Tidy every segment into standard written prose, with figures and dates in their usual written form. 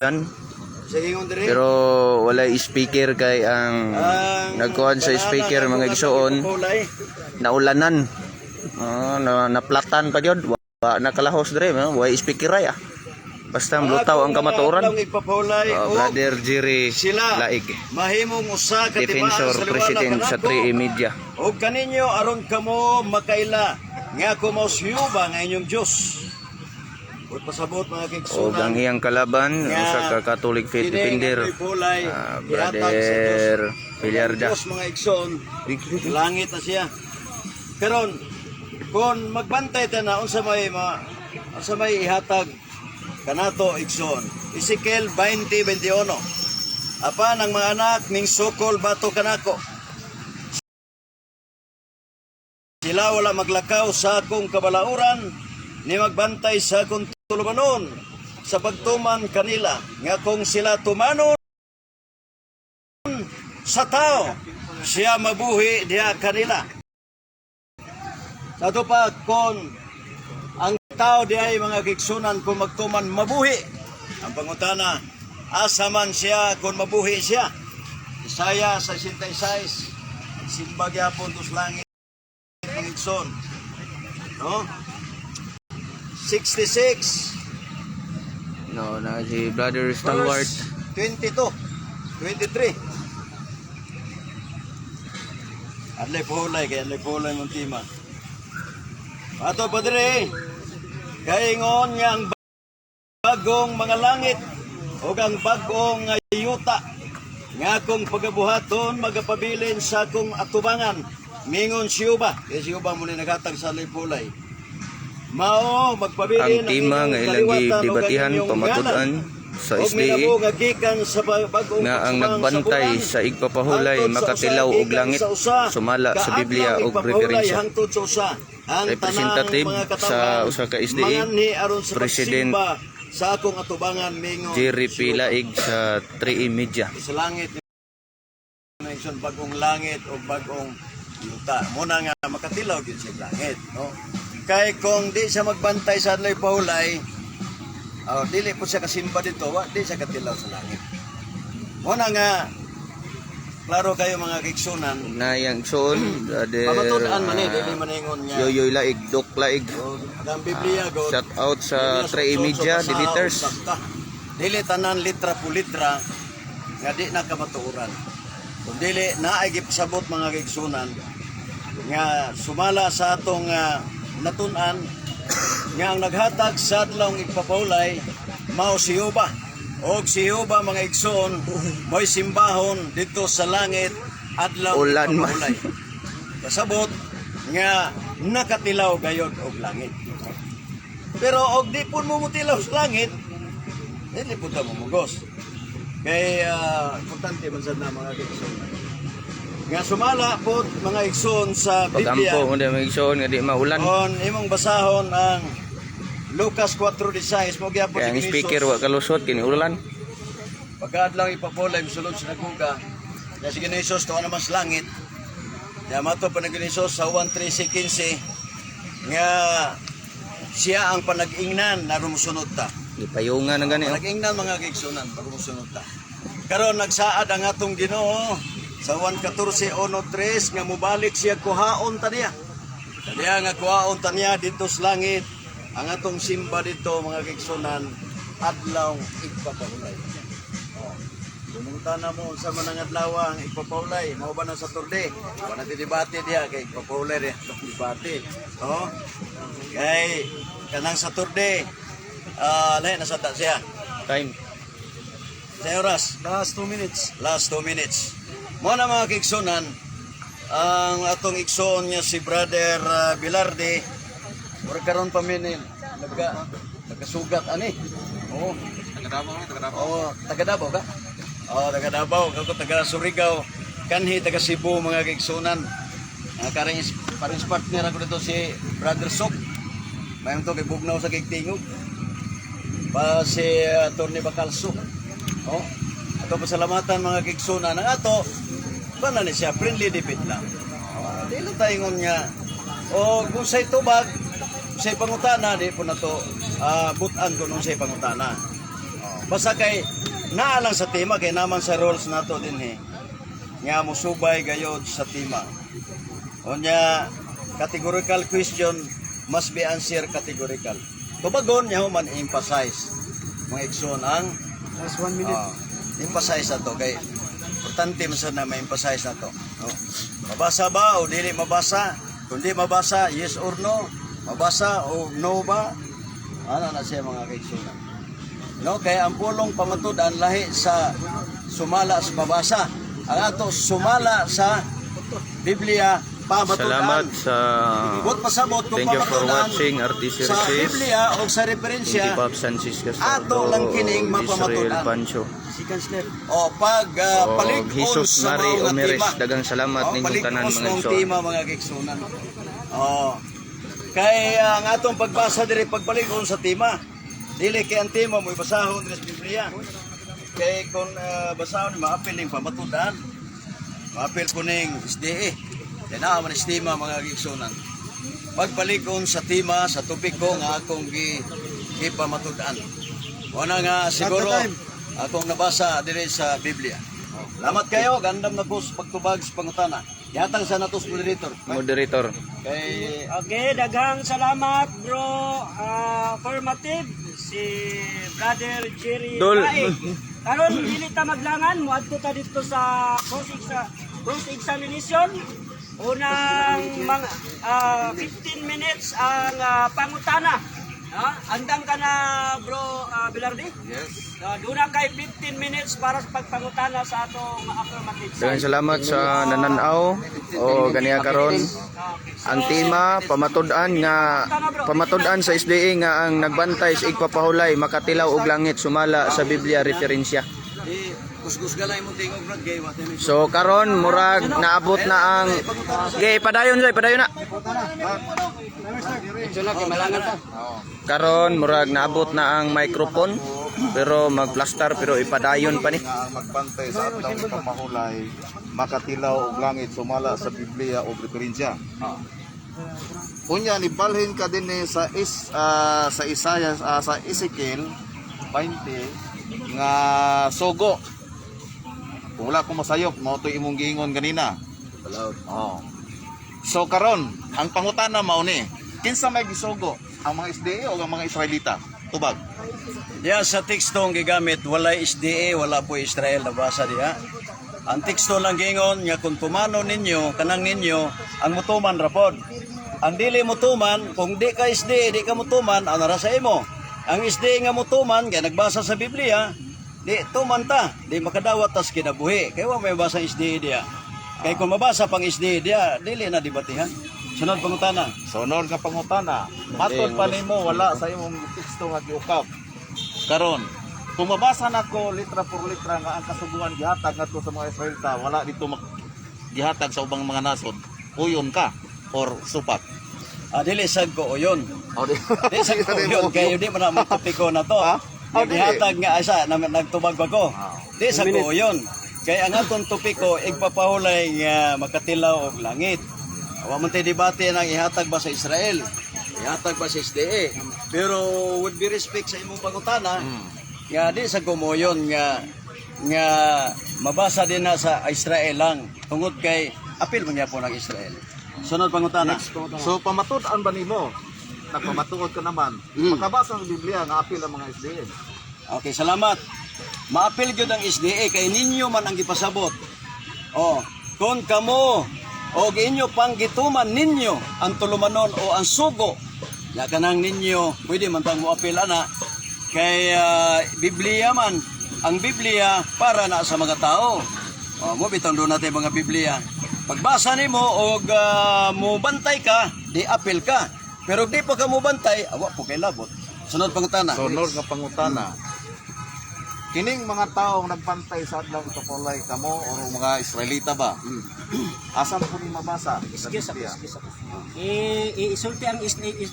Sige, ingon diri. Pero walay speaker kay ang Ang nagkuhan sa banana speaker, nga mga akong igsoon, ipapahulay. Naulanan. Oh, na, naplatan pa gyud. Wa nakalahos dire, no? Way speaker ay ah. Basta lutaw ang Akong mga kamatuoran. adlawng igpapahulay Oh, og Brother Jerry sila Laig, mahimong usa ka tibaan defensor sa liwanag president sa kanako. 3E Media. Og kaninyo aron kamo makaila nga ako mao si Jehova nga inyong Dios. Ug pasabot, mga Og kigsunan, ang iyang kalaban, nga usa ka Catholic faith kini nga defender, ipulay, ah, gihatag sa Dios. Brother Ug ang Villarda. Dios, mga igsoon, langit na siya. Karon kung magbantay ta na unsa may ihatag kanato, igsoon. Ezekiel 20:21. Apan ang mga anak ning sukol bato kanako. Sila wala maglakaw sa akong kabalauran ni magbantay sa akong tulumanon sa pagtuman kanila nga kung sila tumanon sa tao, siya mabuhi diha kanila. Sa ato pa, kung ang tao dihay, mga kigsunan, kung magtuman mabuhi. Ang pangutana, asa man siya kung mabuhi siya? Isaiah 66, simba gyapon tos langit, mga igsoon. No? 66 No, na si Brother Stalwart. verse 22, 23. Adlay pulay kay adlay pulay mong tima. Ato padre, kaingon nga ang bagong mga langit ug ang bagong yuta nga akong pagabuhaton magapabilin sa akong atubangan, mingon si Jehova. Kay si Jehova mo ni naghatag sa adlay pulay. Mao magpabilin Ang tema inyong nga ilang kaliwatan ug ang gidebatihan inyong pamatud-an ngalan. sa Ug SDA minabo nga gikan sa bagong nga ang pagsumbang sa nagbantay bulan, sa igpapahulay hangtod sa usa, makatilaw og gikan langit sa usa, sumala sa kaadlaw Biblia og igpapahulay referensya. hangtod sa usa. Ang Representative tanang mga sa katawhan, usa ka SDA, manganhi aron sa President pagsimba sa akong atubangan, mingon Jerry si P. Laig sa 3E Media. Sa langit nation, bagong langit o bagong yuta. Muna nga makatilaw gyud siya langit, no? Kay kung di siya magbantay sa adlay pahulay, oh, dili po siya kasimba dito, wa di siya katilaw sa langit. Muna nga klaro kayo, mga kigsunan. Na yang igsoon, Brother Pamatud-an man eh, dili man ingon nga. Yoyoy Laig, Doc Laig. Og ang Biblia god. Shout out sa 3E Media Debaters. Dili tanan litra po litra nga di na kamatuoran. Kung dili na ay gipasabot, mga kaigsunan, nga sumala sa atong natun-an nga ang naghatag sa adlawng igpapahulay mao si Jehova. Og si Jehova, mga igsoon, mo'y simbahon dito sa langit adlaw Ulan man. igpapahulay. Pasabot nga nakatilaw gayod og langit. Pero og di pud mo motilaw sa langit, dili pud ta momugos. Kay importante man sad na, mga igsoon, nga sumala pod, mga igsoon, sa Biblia. Pagampo mo mga igsoon nga di maulan. On imong basahon ang Lucas 4:16 mo gyapon Kaya ang si speaker wa kalusot kini ulan. Pagkaadlaw ipapulay sulod sa sinagoga. Ya si Ginoo Jesus tuwa naman sa langit. Ya mato pa ni Jesus sa 1:13-15 nga siya ang panag-ingnan na rumusunod ta. Gipayungan na gani oh. Panag-ingnan, mga kaigsunan, bago musunod ta. Karon nagsaad ang atong Ginoo sa 1:14-1:3 nga mobalik siya kuhaon ta niya. Kaniya nga kuhaon ta niya dito sa langit ang atong simba dito, mga kaigsunan, adlaw igpapahulay. Oh. Pumunta na mo sa manang adlaw ang igpapahulay, mao ba na Saturday? Wala na debate diha kay igpapahulay rin atong debate. Oh. Kay kanang Saturday, ah, lahi na sa ta siya. Time. Sa oras? Last 2 minutes. Last 2 minutes. Mo na, mga kaigsunan, ang atong igsoon niya si Brother Bilarde, murag karon pa mi ni nagkasugat ani. Oo. Taga Davao ni, taga Davao. Oo, taga Davao ka? Oo, taga Davao, kako taga Surigao. Kanhi taga Cebu, mga kaigsunan. Ang karing paring partner ako dito si Brother Sok. Mayon to kay bugnaw sa kay tingog. Pa si Atty. Bacalso. Oh. Ato pasalamatan, mga kaigsunan, ang ato ba ni siya friendly debate lang. Oh, di lang tayo ingon nga o kung sa'y tubag, sa'y pangutana, di po na to butan kung sa'y pangutana. Oh. Basta kay naa lang sa tema, kay naman sa rules nato din eh. Nga musubay gayod sa tema. Unya, categorical question must be answer categorical. Tubagon niya man emphasize. Mga igsoon ang Last one minute. Ah, emphasize na to kay importante man sad na ma-emphasize na to. No? Mabasa ba o dili mabasa? Kung di mabasa, yes or no? Mabasa o no ba? Ano na siya, mga kaigsunan? No, kaya ang pulong pamatud-an lahi sa sumala sa pabasa. Ang ato sumala sa Biblia pamatud-an. Salamat sa Buot pasabot kung Thank you for pamatud-an watching RTC sa Resis. Biblia o sa Thank you referensya Pop Sanchez ato Castordo, lang kining Israel mapamatud-an. Pancho. Second step. O pag O palig-on Jesus sa Mari mga Omeres, tema. dagang salamat Oh, ninyong palig-on tanan, sa mga mga igsoon. tema, mga kigsunan. Oh. Kay ang atong pagbasa diri pagpalig-on sa tema. Dili kay ang tema mo ibasahon diri sa Biblia. Kay kung basahon maapil ning pamatud-an. Maapil ko ning SDE. Kay naa man is tema, mga kigsunan. Pagpalig-on sa tema sa topiko nga akong gipamatud-an. Wala nga siguro time. akong nabasa diri sa Biblia. Salamat kayo, gandam na ko sa pagtubag sa pangutana. Yatang sa natos moderator. Moderator. Kay Okay, daghang salamat, bro. Affirmative si Brother Jerry Dol. Paig. Karon dili ta maglangan, moadto ta dito sa cross examination. Unang mga 15 minutes ang pangutana. Ha? Andam ka na, bro Bilardi? Yes. Doon na kay 15 minutes para sa pagpangutana sa atong affirmative Daghang side. salamat sa nananaw o ganiya karon. Okay. So, Ang tema, pamatud-an nga pamatud-an sa SDA nga ang nagbantay sa igpapahulay makatilaw og langit sumala sa Biblia referensya. Di kuskus galay mo tingog, brad, kay wa tayo. So karon murag naabot na ang. Ge, padayon jay, padayon na. Karon murag naabot na ang microphone pero magplastar pero ipadayon pa ni. Nga ang magbantay sa adlaw ipamahulay makatilaw og langit sumala sa Biblia o referensya. Unya nibalhin ka din eh sa is sa Isaiah, sa Ezekiel 20 nga sugo. Kung wala ko masayop, mao to'y imong giingon ganina. Oh. So karon, ang pangutana mao ni, kinsa may gisugo? Ang mga SDA o ang mga Israelita? Tubag. Diya sa teksto ang gigamit, walay SDA, wala po Israel nabasa diha. Ang teksto lang gingon nga kung tumano ninyo, kanang ninyo, ang mutuman rapod. Ang dili mutuman, kung di ka SDA, di ka mutuman, ano ra sa imo? Ang SDA nga mutuman, kay nagbasa sa Biblia, di tuman ta, di makadawat tas kinabuhi. Kay wa may basa SDA diha. Kay kung mabasa pang SDA diha, dili na debatihan. Sunod pangutana. Sunod nga pangutana, matod pa nimo wala sa imong teksto nga giukab. Karon, kung mabasa nako litra por litra nga ang kasuguan gihatag ngadto sa mga Israelita, wala dito gihatag sa ubang mga nasod. Uyon ka or supat. Ah, dili sad ko uyon. O di. Di sa ko yun, kay di man ang topiko na to. Ha? Ah, dili. Gihatag nga asa na nagtubag ba ko. Di sa ko yun. Kay ang atong topiko igpapahulay nga makatilaw og langit. Wa man tay debate nang ihatag ba sa Israel, ihatag ba sa SDA. Pero with be respect sa imong pangutana, nga di sa gumoyon nga nga mabasa din na sa Israel lang tungod kay apil man gyapon ang Israel. Sunod pangutana. So pamatud-an ba nimo? Nagpamatuod ka naman. Makabasa sa Biblia nga apil ang mga SDA. Okay, salamat. Maapil gyud ang SDA kay ninyo man ang gipasabot. Oh, kung kamo o inyo pang gituman ninyo ang tulumanon o ang sugo, ya kanang ninyo pwede man tang moapil ana kay Biblia man ang Biblia para na sa mga tao. Oh, mo bitong doon natin mga Biblia. Pagbasa nimo og mobantay ka, di apil ka. Pero di pa ka mobantay, awa po kay labot. Sunod pangutana. Sunod nga pangutana. Kining mga taong nagbantay sa adlaw ipapulay kamo or mga Israelita ba? Asan po ni mabasa sa Excuse ako, Biblia? excuse ako. Isulti ang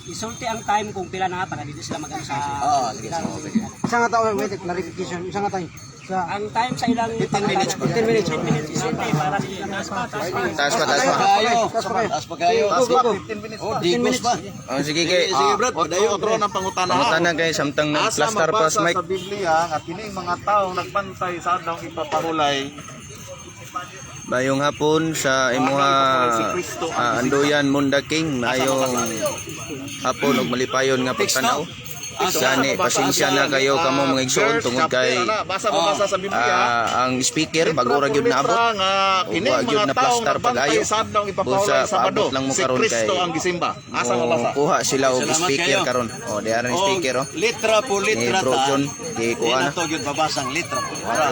isulti ang time kung pila na nga para dito sila mag-ano sa Ah, sige, sige. Isa nga tao, wait, clarification. Isa nga time. Ang time sa ilang 15 minutes. 15 minutes. 15 minutes isulti para sila taas pa, taas pa. Taas pa, taas pa. Kayo. Taas pa kayo. Taas pa, 15 minutes Oh, pa. digos pa. Oh, sige kay. Sige, brad. Otro, otro ng pangutana. Pangutana kay samtang nang Asa plaster pa mabasa sa mic. sa Biblia nga kining mga tawo nagbantay sa adlaw ipapahulay? Mayong hapon sa imuha, Anduyan Munda King, mayong hapon ug malipayon nga pagtanaw. Gani pasensya na kayo kamo mga igsoon tungod kay Basa mabasa sa Biblia. Ang speaker bago ra gyud naabot. Nga Ug kining wa gyud mga na tawo plaster nagbantay pag-ayo. sa adlaw Busa ipapahulay Sabado, paabot lang mo si karon Kristo kay ang gisimba. Asa mabasa? kuha sila og Salamat speaker kayo. karon. Oh, diara ni Oh, speaker oh. Litra po Ni litra Bro ta. John, gikuha Di na. na to gyud babasang litra po. Wala.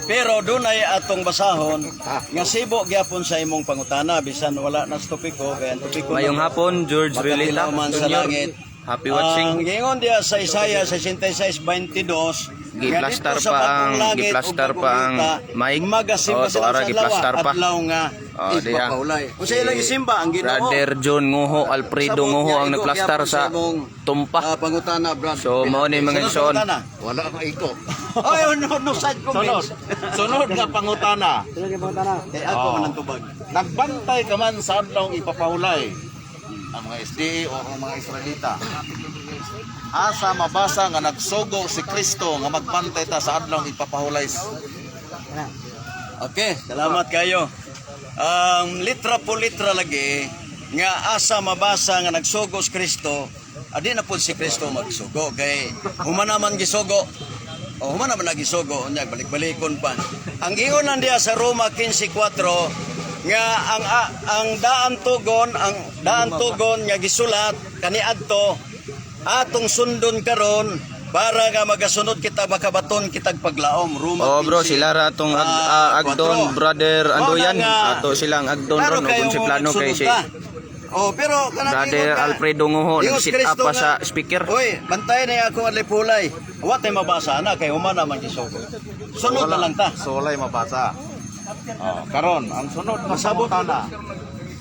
Pero dunay atong basahon nga sibo gyapon sa imong pangutana bisan wala na sa topiko kay ang topiko Mayong na- hapon, George Relita Makatilaw man sa Jr. langit. Happy watching. Ang gingon diya sa Isaiah 66:22, nga Giplastar dito sa pa bagong ang- langit ug giplastar bagong pa ang yuta, mic. magasimba Oh, sila tuara, sa adlaw, giplastar pa. adlaw nga Oh, diha. ipapahulay. Unsa ilang isimba ang Ginoo? Brother John Nguho, Alfredo Sabot Nguho niya, ang igo nagplastar gyapon sa imong, tumpa. Pangutana, brad. So, mao ni mga Sunod igsoon. pangutana. Wala ka iko. Oy, no, no side Sunod. comments. Sunod nga pangutana. Kay ako man ang tubag. Nagbantay ka man sa adlaw ipapahulay ang mga SDA o ang mga Israelita. Asa mabasa nga nagsugo si Kristo nga magbantay ta sa adlaw ipapahulay? Okay, salamat kayo. Ang litra po litra lagi nga asa mabasa nga nagsugo si Kristo, adi na po si Kristo magsugo kay human naman gisugo. O human naman nagisugo unya balik-balikon pa. Ang giunan diya sa Roma 15:4 nga ang daan tugon, ang daan tugon nga gisulat kaniadto atong sundon karon para nga magasunod kita makabaton kitag paglaom. Roma Oh bro, 15, sila ra atong Agdon kwatro. brother Anduyan. Mao na nga, Ato silang Agdon klaro ron kayo ug si mo plano kay magsunod si ta. Oh, pero kanang Brother ingon ka, Alfredo Nguho Diyos nag-sit up Kristo pa nga, sa speaker. Uy, bantay na akong alipulay. Wa tay mabasa na kay human naman gisugo. Sunod na lang ta. So walay mabasa. Oh, karon ang sunod nga pangutana.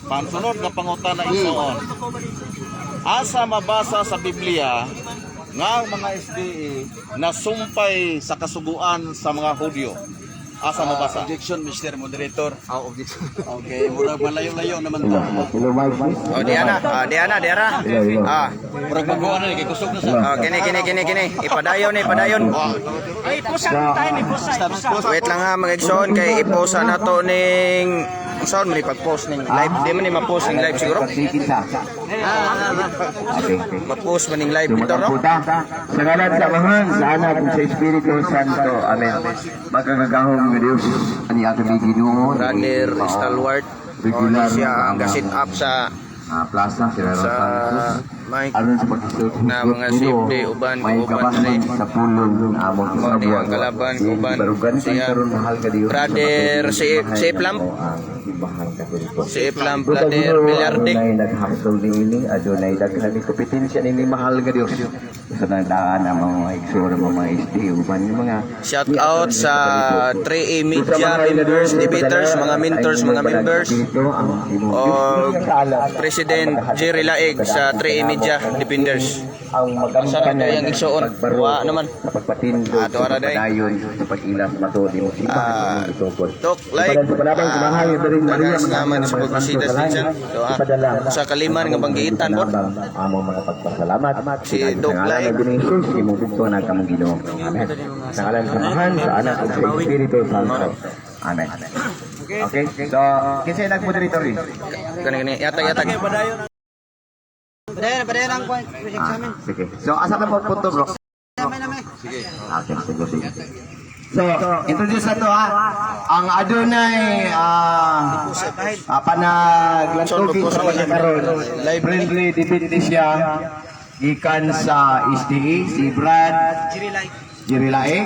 Ang sunod nga pangutana igsoon. Asa mabasa sa Biblia nga ang mga SDA nasumpay sa kasuguan sa mga Hudyo? Asa mabasa? Objection, Mr. Moderator. Ah, objection. Okay, murag malayo-layo naman ta. Hello, Mike. Oh, diana, diana, diara. Ah, Murag baguan na ni kay kusog na sa. oh, kini kini kini kini. Ipadayon ni, ipadayon. Ay, pusa ang time, ipusa, ipusa. Wait lang ha mga igsoon kay i-post na to ning saan man ipag-post ning live? Di man ni ma-post ning live siguro. Pagsikita. Okay. Ma-post man ning live dito no. Puta, sa ngalan sa Amahan, sa Anak, ug sa Espiritu Santo. Amen. Magagagahom nga Dios ani atong Ginoo. Brother Stalwart. Oh, ni siya ang ga-sit up sa Plaza Sierra sa Santos. mic Aron sa pagkisulti na mga safety uban may kauban kabahan diri. sa pulong among Mao ni ang kalaban kauban Barugan siya. karon mahal ka Dios. Brother si Eplam. Ang simbahan Katoliko. Si Eplam Brother Villarde. Adunay naghapsol niini, adunay daghan ni kompetensya niini, mahal nga Dios. Sa nagdaan ang mga igsoon ang mga SD uban yung mga Shout out sa 3A Media members, debaters, mga mentors, mga members. O President Jerry Laeg sa 3A Media Defenders. Ang Asa na tayo ang igsoon? Wa naman. Sa pagpatindog, Ah, tuwa sa ra day. pagpadayon, sa pag-ilas matuod imong simbahan imong gisugod. Tok, like, Ipadala sa panabang sa mahal nga Birhen Maria, daghang salamat mga sa pagbisita santo sa sa langit. So, Ipadala sa kaliman nga banggiitan pod. Among mga pagpasalamat. Si Sa Doc ngalan Laig. ng Ginoong Jesus, imong bugto na kamong Ginoo. Amen. Sa ngalan sa Amahan, sa Anak ug sa Espiritu Santo. Amen. Okay? So, kinsa nag-moderator eh? Gani gani, yatag yatag. Padayon, padayon ang examen. Sige. So, asa ka po punto, bro? Sige. Okay, sige, sige. So, introduce na to ha. Ang adunay panaglantugi sa karon. Friendly debate ni siya gikan sa SDE si Brad Jirilae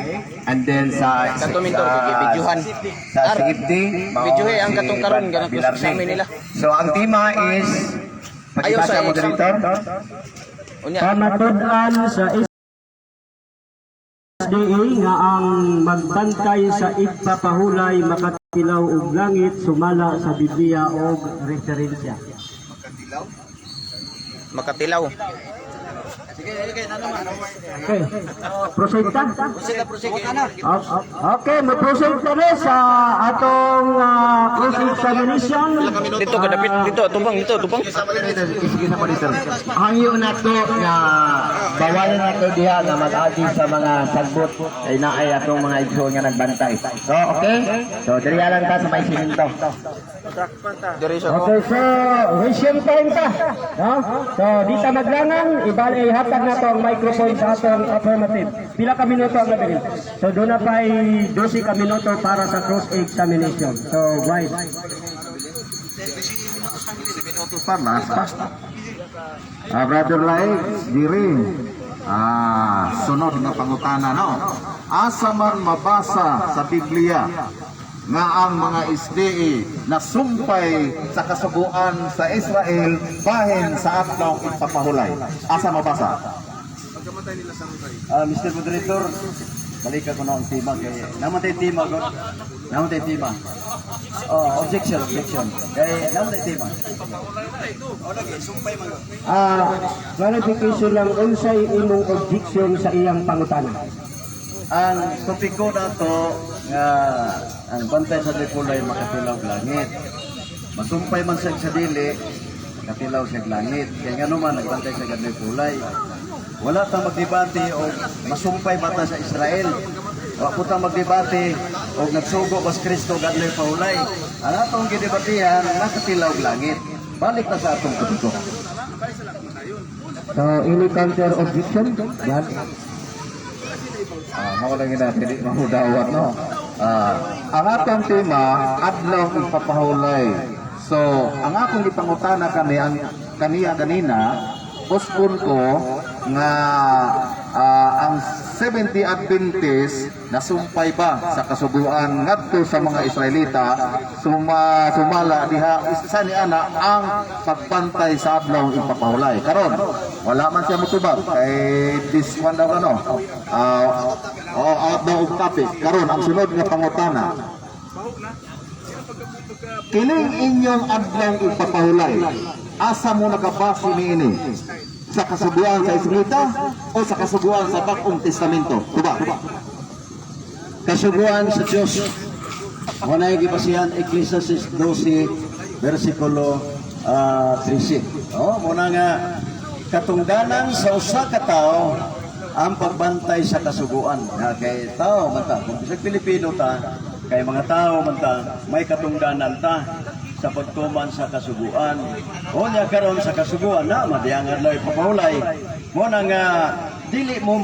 and then sa Kato mentor kay videohan. sa CFD Videohe ang si katong karon, Brad ganang Bilarde. sa amin nila. So ang tema is Ayaw sa Pakibasa moderator. Unya, Pamatud-an sa SDA nga ang magbantay sa igpapahulay makatilaw og langit sumala sa Biblia og referensya. Makatilaw. Okay. Proceed ta? Okay, mo-proceed ta rin sa atong cross examination. Dito kadapit dito tubang, dito tubang. Sige na pa dito. Hangyo na to nga bawalan na to diha nga mag-agi sa mga sagbot kay naay atong mga igsoon nga nagbantay. So, okay? So, diri lang ta sa may siminto. Diri sa ko. Okay, so resume time ta. No? So, di ta maglangan, ibali ihatag na to ang microphone sa atong affirmative. Pila ka minuto ang nabilin? So, doon na pa'y 12 ka minuto para sa cross-examination. So, wise. Minutos pa, basta. Brother Lai, diri. Sunod nga pangutana, no. Asa man mabasa sa Biblia nga ang mga SDA nasumpay sa kasuguan sa Israel bahin sa adlaw igpapahulay? Asa mabasa? Mr. Moderator, balik ako na ang tema kay namatay tema ko. Namatay tema. Oh, objection, objection. Kay namatay tema. Clarification lang, unsay imong objection sa iyang pangutana? Ang topiko na to nga ang bantay sa Dipolay makatilaw og langit. Masumpay man siya sa dili, makatilaw siya og langit. Kaya nga naman nagbantay siya sa Dipolay. Wala ta magdebate o masumpay bata sa Israel. Wa po ta magdebate o nagsugo bas Kristo gadlay pahulay. Ang atong gidebatehan nakatilaw og langit. Balik na sa atong topiko. So, any counter objection? Yan. Mao lang gina dili mahudawat, no. Ang atong tema, adlaw igpapahulay. So, ang akong gipangutana kani ang kaniya ganina, uspon ko nga ang 70 Adventist nasumpay ba sa kasuguan ngadto sa mga Israelita sumala diha isa ni ana ang pagbantay sa adlaw ipapahulay? Karon wala man siya mutubag kay this one daw ano, oh, out daw of topic. Karon ang sunod nga pangutana, kining inyong adlaw ipapahulay, asa mo nakabase niini? Sa kasuguan sa Israelita o sa kasuguan sa Bag-ong Testamento? Tuba. Kasuguan sa Diyos. Wala yung gibasihan Ecclesiastes 12 versikulo 13. Oh, muna nga katungdanan sa usa ka tawo ang pagbantay sa kasuguan. Nga kay tao man ta, kung bisag Pilipino ta, kay mga tao man ta, may katungdanan ta sa pagtuman sa kasuguan. O niya karon sa kasuguan na madiyang adlaw ipapahulay. Mo na nga dili mo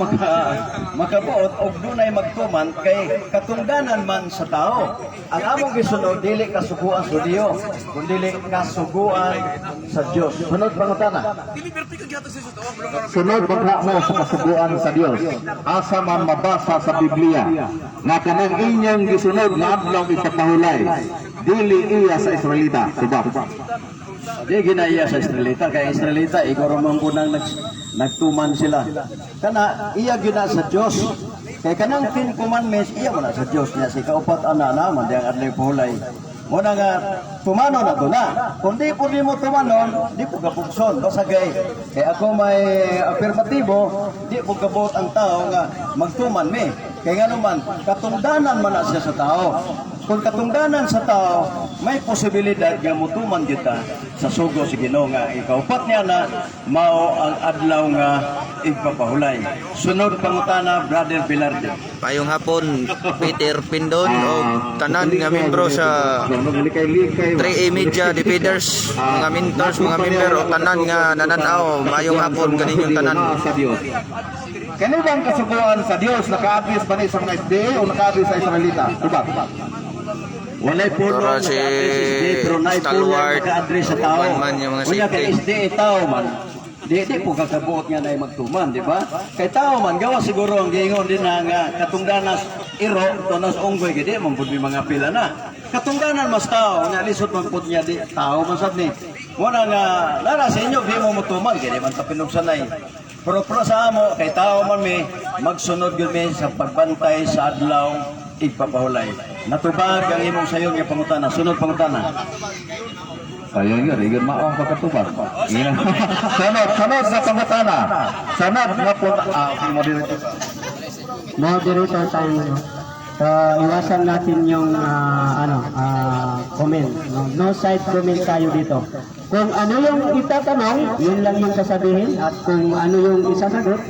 makabuot og dunay magtuman kay katungdanan man sa tao. Ang among gisunod dili kasuguan sa Dios, kundi kasuguan sa Dios. Sunod pangutana. Sunod pagka mo sa kasuguan sa Dios, asa man mabasa sa Biblia nga kanang inyong gisunod nga adlaw ipapahulay dili iya sa Israelita? Tuba. Di ginaiya sa Israelita kay Israelita ikaw ra man kunang nagtuman sila. Kana iya gina sa Dios. Kay kanang Ten Commandments iya mo na sa Dios niya si kaupat ana na man diyang adlaw pahulay. Mo na nga tumano na to na. Kung di po nimo tumanon, di po kapugson. Basta kay ako may afirmatibo, di po kabot ang tao nga magtuman mi. Kay nga naman, katungdanan man na siya sa tao. Kung katungdanan sa tao, may posibilidad nga mutuman kita sa sugo si Ginoo nga ikaupat niya na mao ang adlaw nga igpapahulay. Sunod pangutana, Brother Velarde. Payong hapon, Peter Pindon o tanan nga membro sa 3A Media Defenders, mga mentors, mga member o tanan nga nananaw. Mayong hapon kaninyong tanan. Sa Dios. Kani bang kasuguan sa Dios naka-address ba ni sa mga SDA o naka-address sa Israelita? Tuba. Walay pulo Tara si naka-address SDA, pero naay pulo Stalwart, naka-address sa tao. uban man yung mga Unya kay safety. SDA tao man. Di po kakabuot nga na magtuman, di ba? Kay tao man, gawa siguro ang giingon din na nga katungdanas iro, tunas unggoy, gidi, mambud may mga pila na. Katungdanan mas tao, nga lisod magpud niya di tao man sad ni. Muna nga, lara sa inyo, di mo mutuman, gidi man sa pinugsanay. Pero pero sa amo, kay tao man mi, magsunod gyud mi sa pagbantay sa adlaw igpapahulay. Natubag ang imong sayon nga pangutana. Sunod pangutana. Sayang yun, igil maong pagkatubag. Sunod, sunod na pangutana. Sunod na punta. Ah, okay, moderator. Moderator tayo, no? So, iwasan natin yung ano, comment. No? No side comment tayo dito. Kung ano yung itatanong, yun lang yung sasabihin. At kung ano yung isasagot,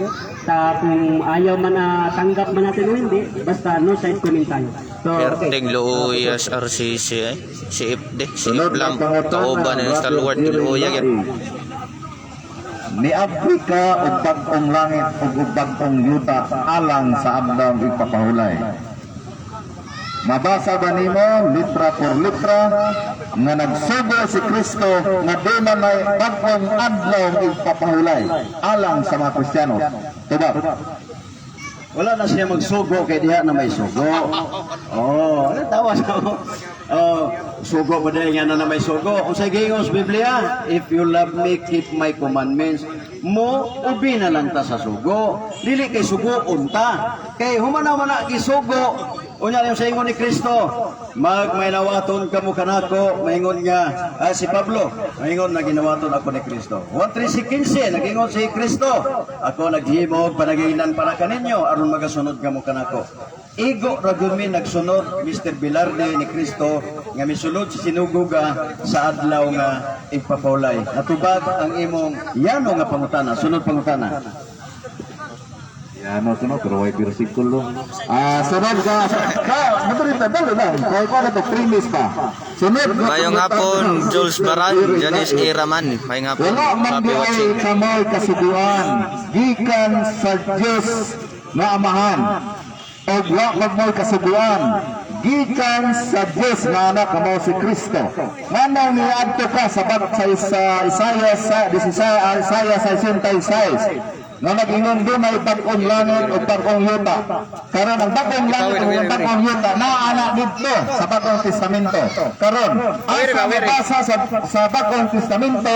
sa kung ayaw man na tanggap man natin o hindi, basta no side comment tayo. So, okay. Perting luoy sa RCC eh. Si FD, si Sunod na Iflam, pangutana, kauban ni Brother Stalwart Jerry luoy yan. Lai. Niabri ka og bag-ong langit ug og bag-ong yuta alang sa adlaw ipapahulay. Mabasa ba nimo litra por litra nga nagsugo si Kristo nga di man may bag-ong adlaw ipapahulay alang sa mga Kristiyano? Tubag. Wala na siya magsugo kay diha na may sugo. Oh, ano tawa sa ako? Oh, sugo ba dahil nga na may sugo? Unsay giingon sa Biblia? "If you love me, keep my commandments." Mo ubi na lang ta sa sugo. Dili kay sugo unta. Kay humana man na gisugo. Unya yung sa ingon ni Kristo, "Mag may nawaton kamo kanako," maingon nga si Pablo, maingon na ginawaton ako ni Kristo. 1:15, nagingon si Kristo, "Ako naghimo og panagingan para kaninyo aron magasunod kamo kanako." Igo ra gyud mi nagsunod, Mr. Bilarde, ni Kristo nga misulod sa sinagoga sa adlaw nga igpapawlay. Natubag ang imong yano nga pangutana. Sunod pangutana. Yan, no, sunod, pero way bersikulo. Ah, sunod ka. Ka, moderator, dalo lang. Kaya ko na to, premise pa. Sunod nga Mayong hapon, Jules Baran, Janice A. Raman. Mayong hapon, Wala man happy di ay watching. kamoy kasuguan gikan sa Dios nga Amahan og wa man mo'y kasuguan gikan sa Dios nga Anak nga mao si Kristo. Nganong niadto ka sa Isaiah sa 16, Isaiah 66 nga nag-ingon dunay bag-ong langit o bag-ong yuta? Karon, ang bag-ong langit o ang bag-ong yuta naa na didto sa Bagong Testamento. Karon, asa mabasa sa Bagong Testamento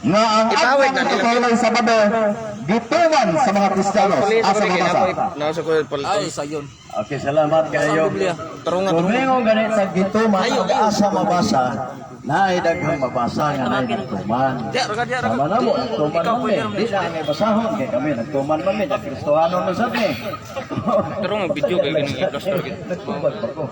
nga ang Ipawid adlaw na nila. ng Sabado gituman sa mga Kristiyano? Asa mabasa? Nasa ko Ay, sayon. Okay, salamat kayo. Tarungan. Kung mingon ganit sa gituman, ang asa mabasa, naay daghang mabasa nga naay nagtuman. Sama na mo, nagtuman man mi. Di na ang basahon kay kami nagtuman man mi, nagkristohanon man sad mi. Tarungan video kay ganung i-plaster. Nagtuman pa ko.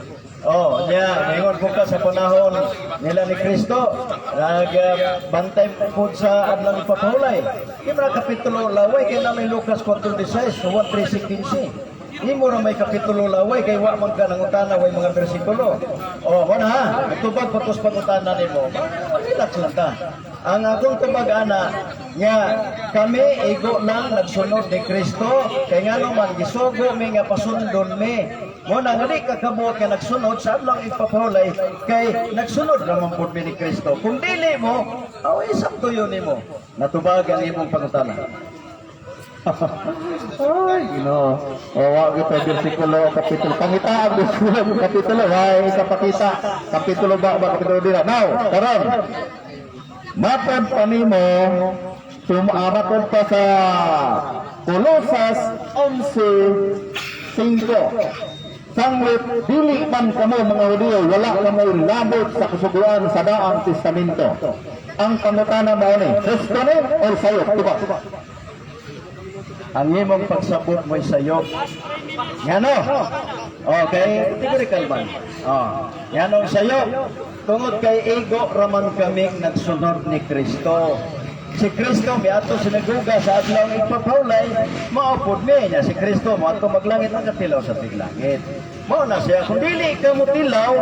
Oh, niya, mingon po ka sa panahon nila ni Kristo, nagbantay po sa adlaw ipapahulay. Di ba kapitulo laway kay namin Lucas 4:26, Juan 3:15. Imo ra may kapitulo laway kay wa man ka nangutana, way mga bersikulo. Oh, mo na ha. Tubag patos pangutana nimo. Relax lang ta. Ang akong tubag ana nga kami igo lang nagsunod ni Kristo kay ngano man gisugo mi nga pasundon mi. Mo na nga di ka kabuot nga nagsunod sa adlaw ipapahulay kay nagsunod ra man pud mi ni Kristo. Kung dili mo, aw isang tuyo nimo. Natubag ang imong pangutana. Ay, Ginoo. O, wa gyud tay bersikulo o kapitulo. Pangita ang bersikulo o kapitulo. Way kapakita. Kapitulo ba ba kapitulo dira. Now, karon. Matod pa nimo, matod pa sa Colosas 11:5. Sanglit, dili man kamo mga Hudiyo, wala kamo labot sa kasuguan sa Daang Testamento. Ang pangutana mao ni, Kristo ni or sayop? Diba? Ang imong pagsabot mo'y sayop. Ngano? Okay, categorical man. Oh, nganong sayop? Tungod kay igo raman kaming nagsunod ni Kristo. Si Kristo miadto sinagoga sa adlaw igpapawlay, mao pud mi niya si Kristo moadto maglangit, nakatilaw sa tiglangit. Mao na siya, kung dili ka motilaw,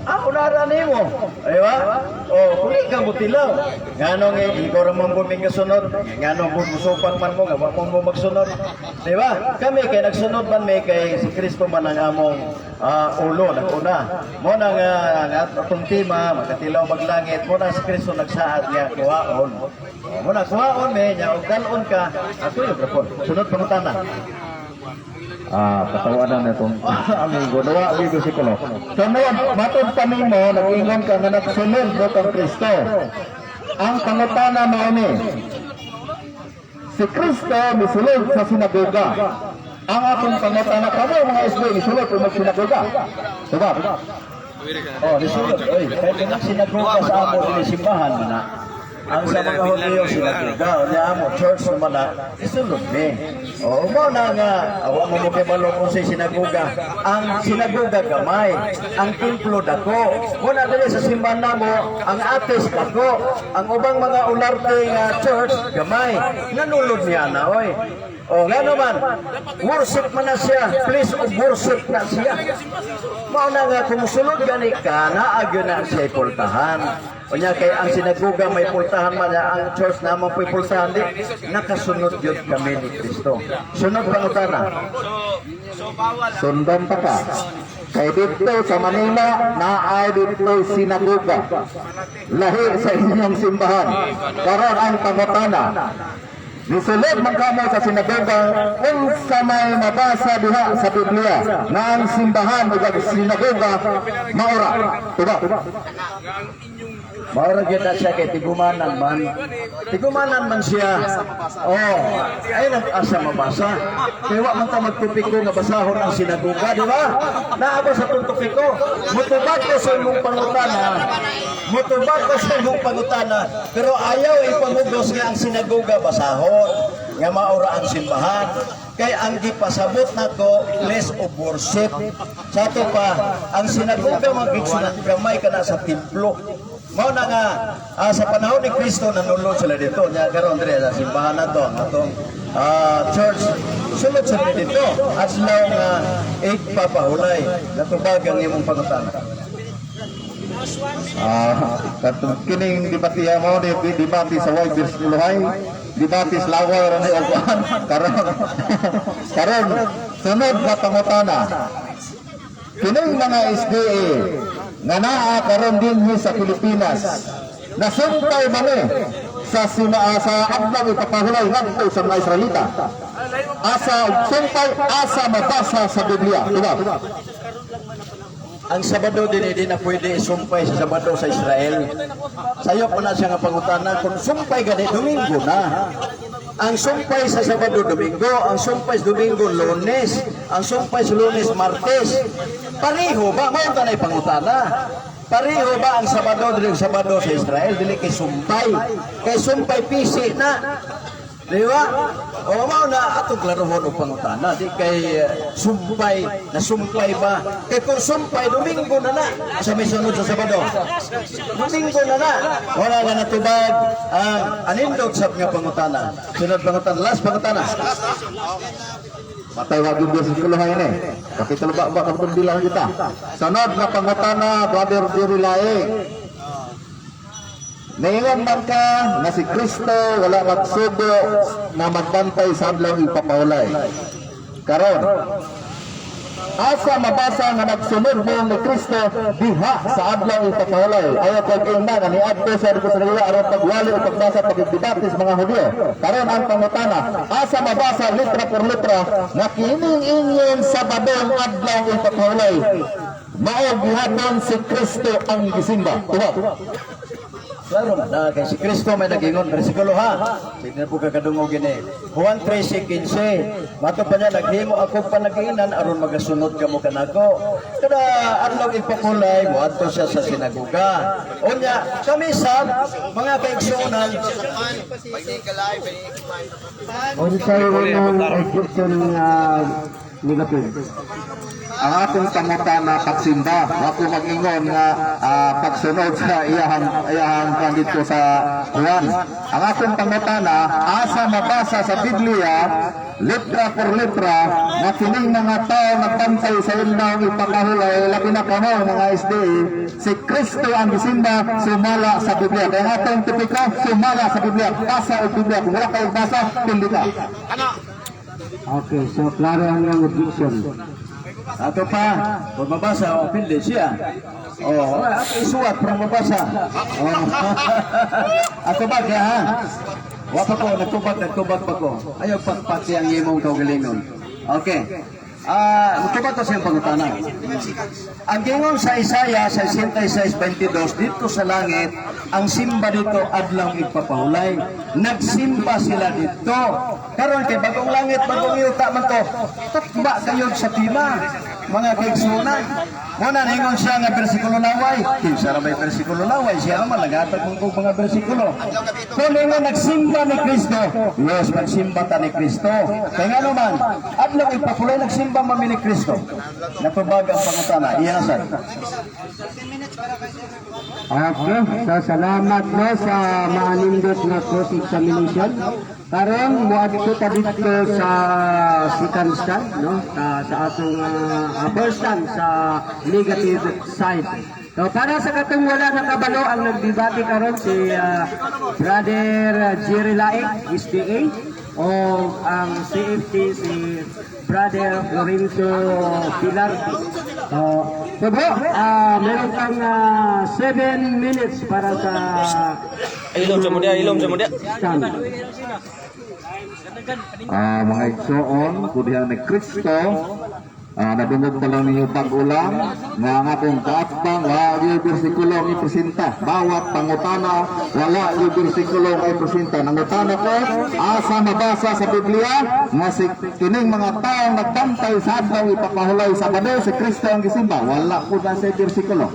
ako nara nimo. Ay ba? Oh, kung di ka motilaw, nganong ikaw ra man pud mi gasunod, nganong pud musupak man mo nga wa mo mo magsunod. Di ba? Kami kay nagsunod man mi kay si Kristo man ang among ulo naguna. Mo na nga ang atong tema makatilaw maglangit, mo na si Kristo nagsaad nga kuhaon. Oh, mo na kuhaon mi nya og dal-on ka ato yung grapon. Sunod pangutana. Ah, patawanan na itong amigo. Nawa, amigo si Kulo. Sunod, matod pa nimo, nag-ingon ka nga nagsunod mo kang Kristo. Ang pangutana mao ni, si Kristo misulod sa sinagoga. Ang atong pangutana, kamo mga SB, misulod o magsinagoga? Diba? Oh, nisulod. Oy, kay kanang sinagoga sa amo ini simbahan man na. Ang sa mga Hudyo sinagoga, unya amo church naman na, nisulod ni. Oh, mao na nga awa mo mo kay balo kung sa sinagoga. Ang sinagoga gamay, ang templo dako. Muna dili sa simbahan namo, ang ates dako, ang ubang mga ularte nga church gamay. Nanulod niya na oy. Oh, nga naman, worship man na siya, place of worship na siya. Mao na nga kung musulod gani ka, naa gyud na siya pultahan. Unya kay ang sinagoga may pultahan man, ang church na mo may pultahan di, nakasunod gyud kami ni Kristo. Sunod pangutana. Sundan pa ka. Kay dito sa Manila, naay dito sinagoga. Lahi sa inyong simbahan. Karon ang pangutana. Nisulod man kamo sa sinagoga unsa may mabasa diha sa Biblia na ang simbahan ug ang sinagoga maura. Diba? Maura gyud na siya kay tigumanan man. Tigumanan man siya. Oh, ay nang asa mabasa. Kay wa man ta magtupiko nga basahon ang sinagoga, di ba? Naa ba sa atong tupiko? Mutubag ko sa imong pangutana. Mutubag ko sa imong pangutana, pero ayaw ipamugos nga ang sinagoga basahon, nga maura ang simbahan. Kay ang gipasabot nako place of worship. Sa ato pa, ang sinagoga magigsunan gamay kana sa templo. Mao na nga sa panahon ni Kristo nanulod sila dito. Nya karon dire sa simbahan na to, ang atong church sulod sila dito. Adlaw nga igpapahulay, natubag ang imong pangutana. Ah, katong kining debatiya mo di debate sa way bersikulohay, debate sa laway ra ni og kuan. Karon karon sunod na pangutana. Kining mga SDA nga naa karon dinhi sa Pilipinas, nasumpay man ni sa adlaw ipapahulay ngadto sa mga Israelita? Asa og sumpay, asa mabasa sa Biblia? Diba? Ang Sabado din hindi na pwede isumpay sa Sabado sa Israel. Sayo pa na siya nga pangutana kung sumpay gani Domingo na. Ang sumpay sa Sabado Domingo, ang sumpay sa Domingo Lunes, ang sumpay sa Lunes Martes. Pareho ba? Mao ta na pangutana. Pareho ba ang Sabado dili Sabado sa Israel dili kay sumpay? Kay sumpay pisi na. Di ba? O mao na atong klarohon og pangutana di kay sumpay na sumpay ba? Kay kung sumpay Domingo na na sa may sunod sa Sabado. Domingo na na. Wala na natubag ang anindot sa nga pangutana. Sunod pangutana, last pangutana. Matay wag yung bersikulohay ni. Kapitulo ba ba kapitulo bilang kita. Sunod na pangutana, Brother Jerry Laing. Niingon man ka nga si Kristo wala magsugo na magbantay sa adlaw ipapahulay. Karon, asa mabasa nga nagsunod mo ni Kristo diha sa adlaw ipapahulay? Ayaw kog ingna nga niadto sa dito sa nila aron pagwali o pagbasa pagdebate sa mga Hudyo. Karon ang pangutana, asa mabasa litra por litra nga kining inyong Sabadong adlaw ipapahulay mao gihapon si Kristo ang gisimba? Tuwa. Klaro man na kay si Kristo may nagingon bersikulo ha. Sige na po kakadungog gini. Juan 13:15. Mato pa niya naghimo ako panagiinan aron magasunod kamo kanako. Kada adlaw ipapulay moadto siya sa sinagoga. Unya kami sab mga kaigsuonan. Unsay unang objection nga negative? Ang akong pangutana pagsimba, ako mag-ingon nga pagsunod sa iyahang iyahang kan dito sa Juan. Ang akong pangutana, asa mabasa sa Biblia letra por letra na kining mga tao nagbantay sa inang ipakahulay, labi na kamo mga SDA, si Kristo ang gisimba sumala sa Biblia? Kaya ang atong topiko, sumala sa Biblia, basa og Biblia. Kung wala kayo basa, pindi ka. Okay, so klaro ang iyong objection. Ato pa, kung mabasa, o pili siya. Oh, ato isuwat para mabasa. Oh. Ato ba kaya ha? Wa pa ko, nagtubag, nagtubag pa ko. Ayaw pagpati ang imong kaugalingon. Okay. Ah, uh, ko sa iyong pangutana. Ang gingon sa Isaiah sa 66:22 dito sa langit, ang simba dito adlaw igpapahulay. Nagsimba sila dito. Karon kay bagong langit, bagong yuta man to. Tukba kayo sa tima. Mga kaigsunan. Muna ningon siya nga bersikulo laway. Kinsa ra may bersikulo laway, siya naman nagatag kung mga bersikulo. Kung ningon nagsimba ni Kristo, yes, nagsimba ta ni Kristo. Kaya nga naman, adlaw ipapulay nagsimba mami ni Kristo. Natubag ang pangutana. Iyan na, sir. Okay, so salamat, no, sa maanindot nga cross examination. Karon moadto ta dito sa second stand, no, sa atong first stand sa negative side. So para sa katong wala nakabalo, ang nagdebate karon si Brother Jerry Laik, SDA, o ang CFT si Brother Lorenzo Pilarte. So bro, meron kang 7 minutes para sa Ilom sa mudia, ilom sa mudia. stand. Mga igsoon, kudihan ni Kristo, nadungog pa lang ninyo bag-o lang, nga ang akong kaatbang, wala yung bersikulo ang ipresenta. Bawat pangutana, wala yung bersikulo ang ipresenta. Nangutana ko, asa mabasa sa Biblia, nga si kining mga taong nagbantay sa adlaw ipapahulay sa Sabado, si Kristo ang gisimba. Wala po na sa bersikulo.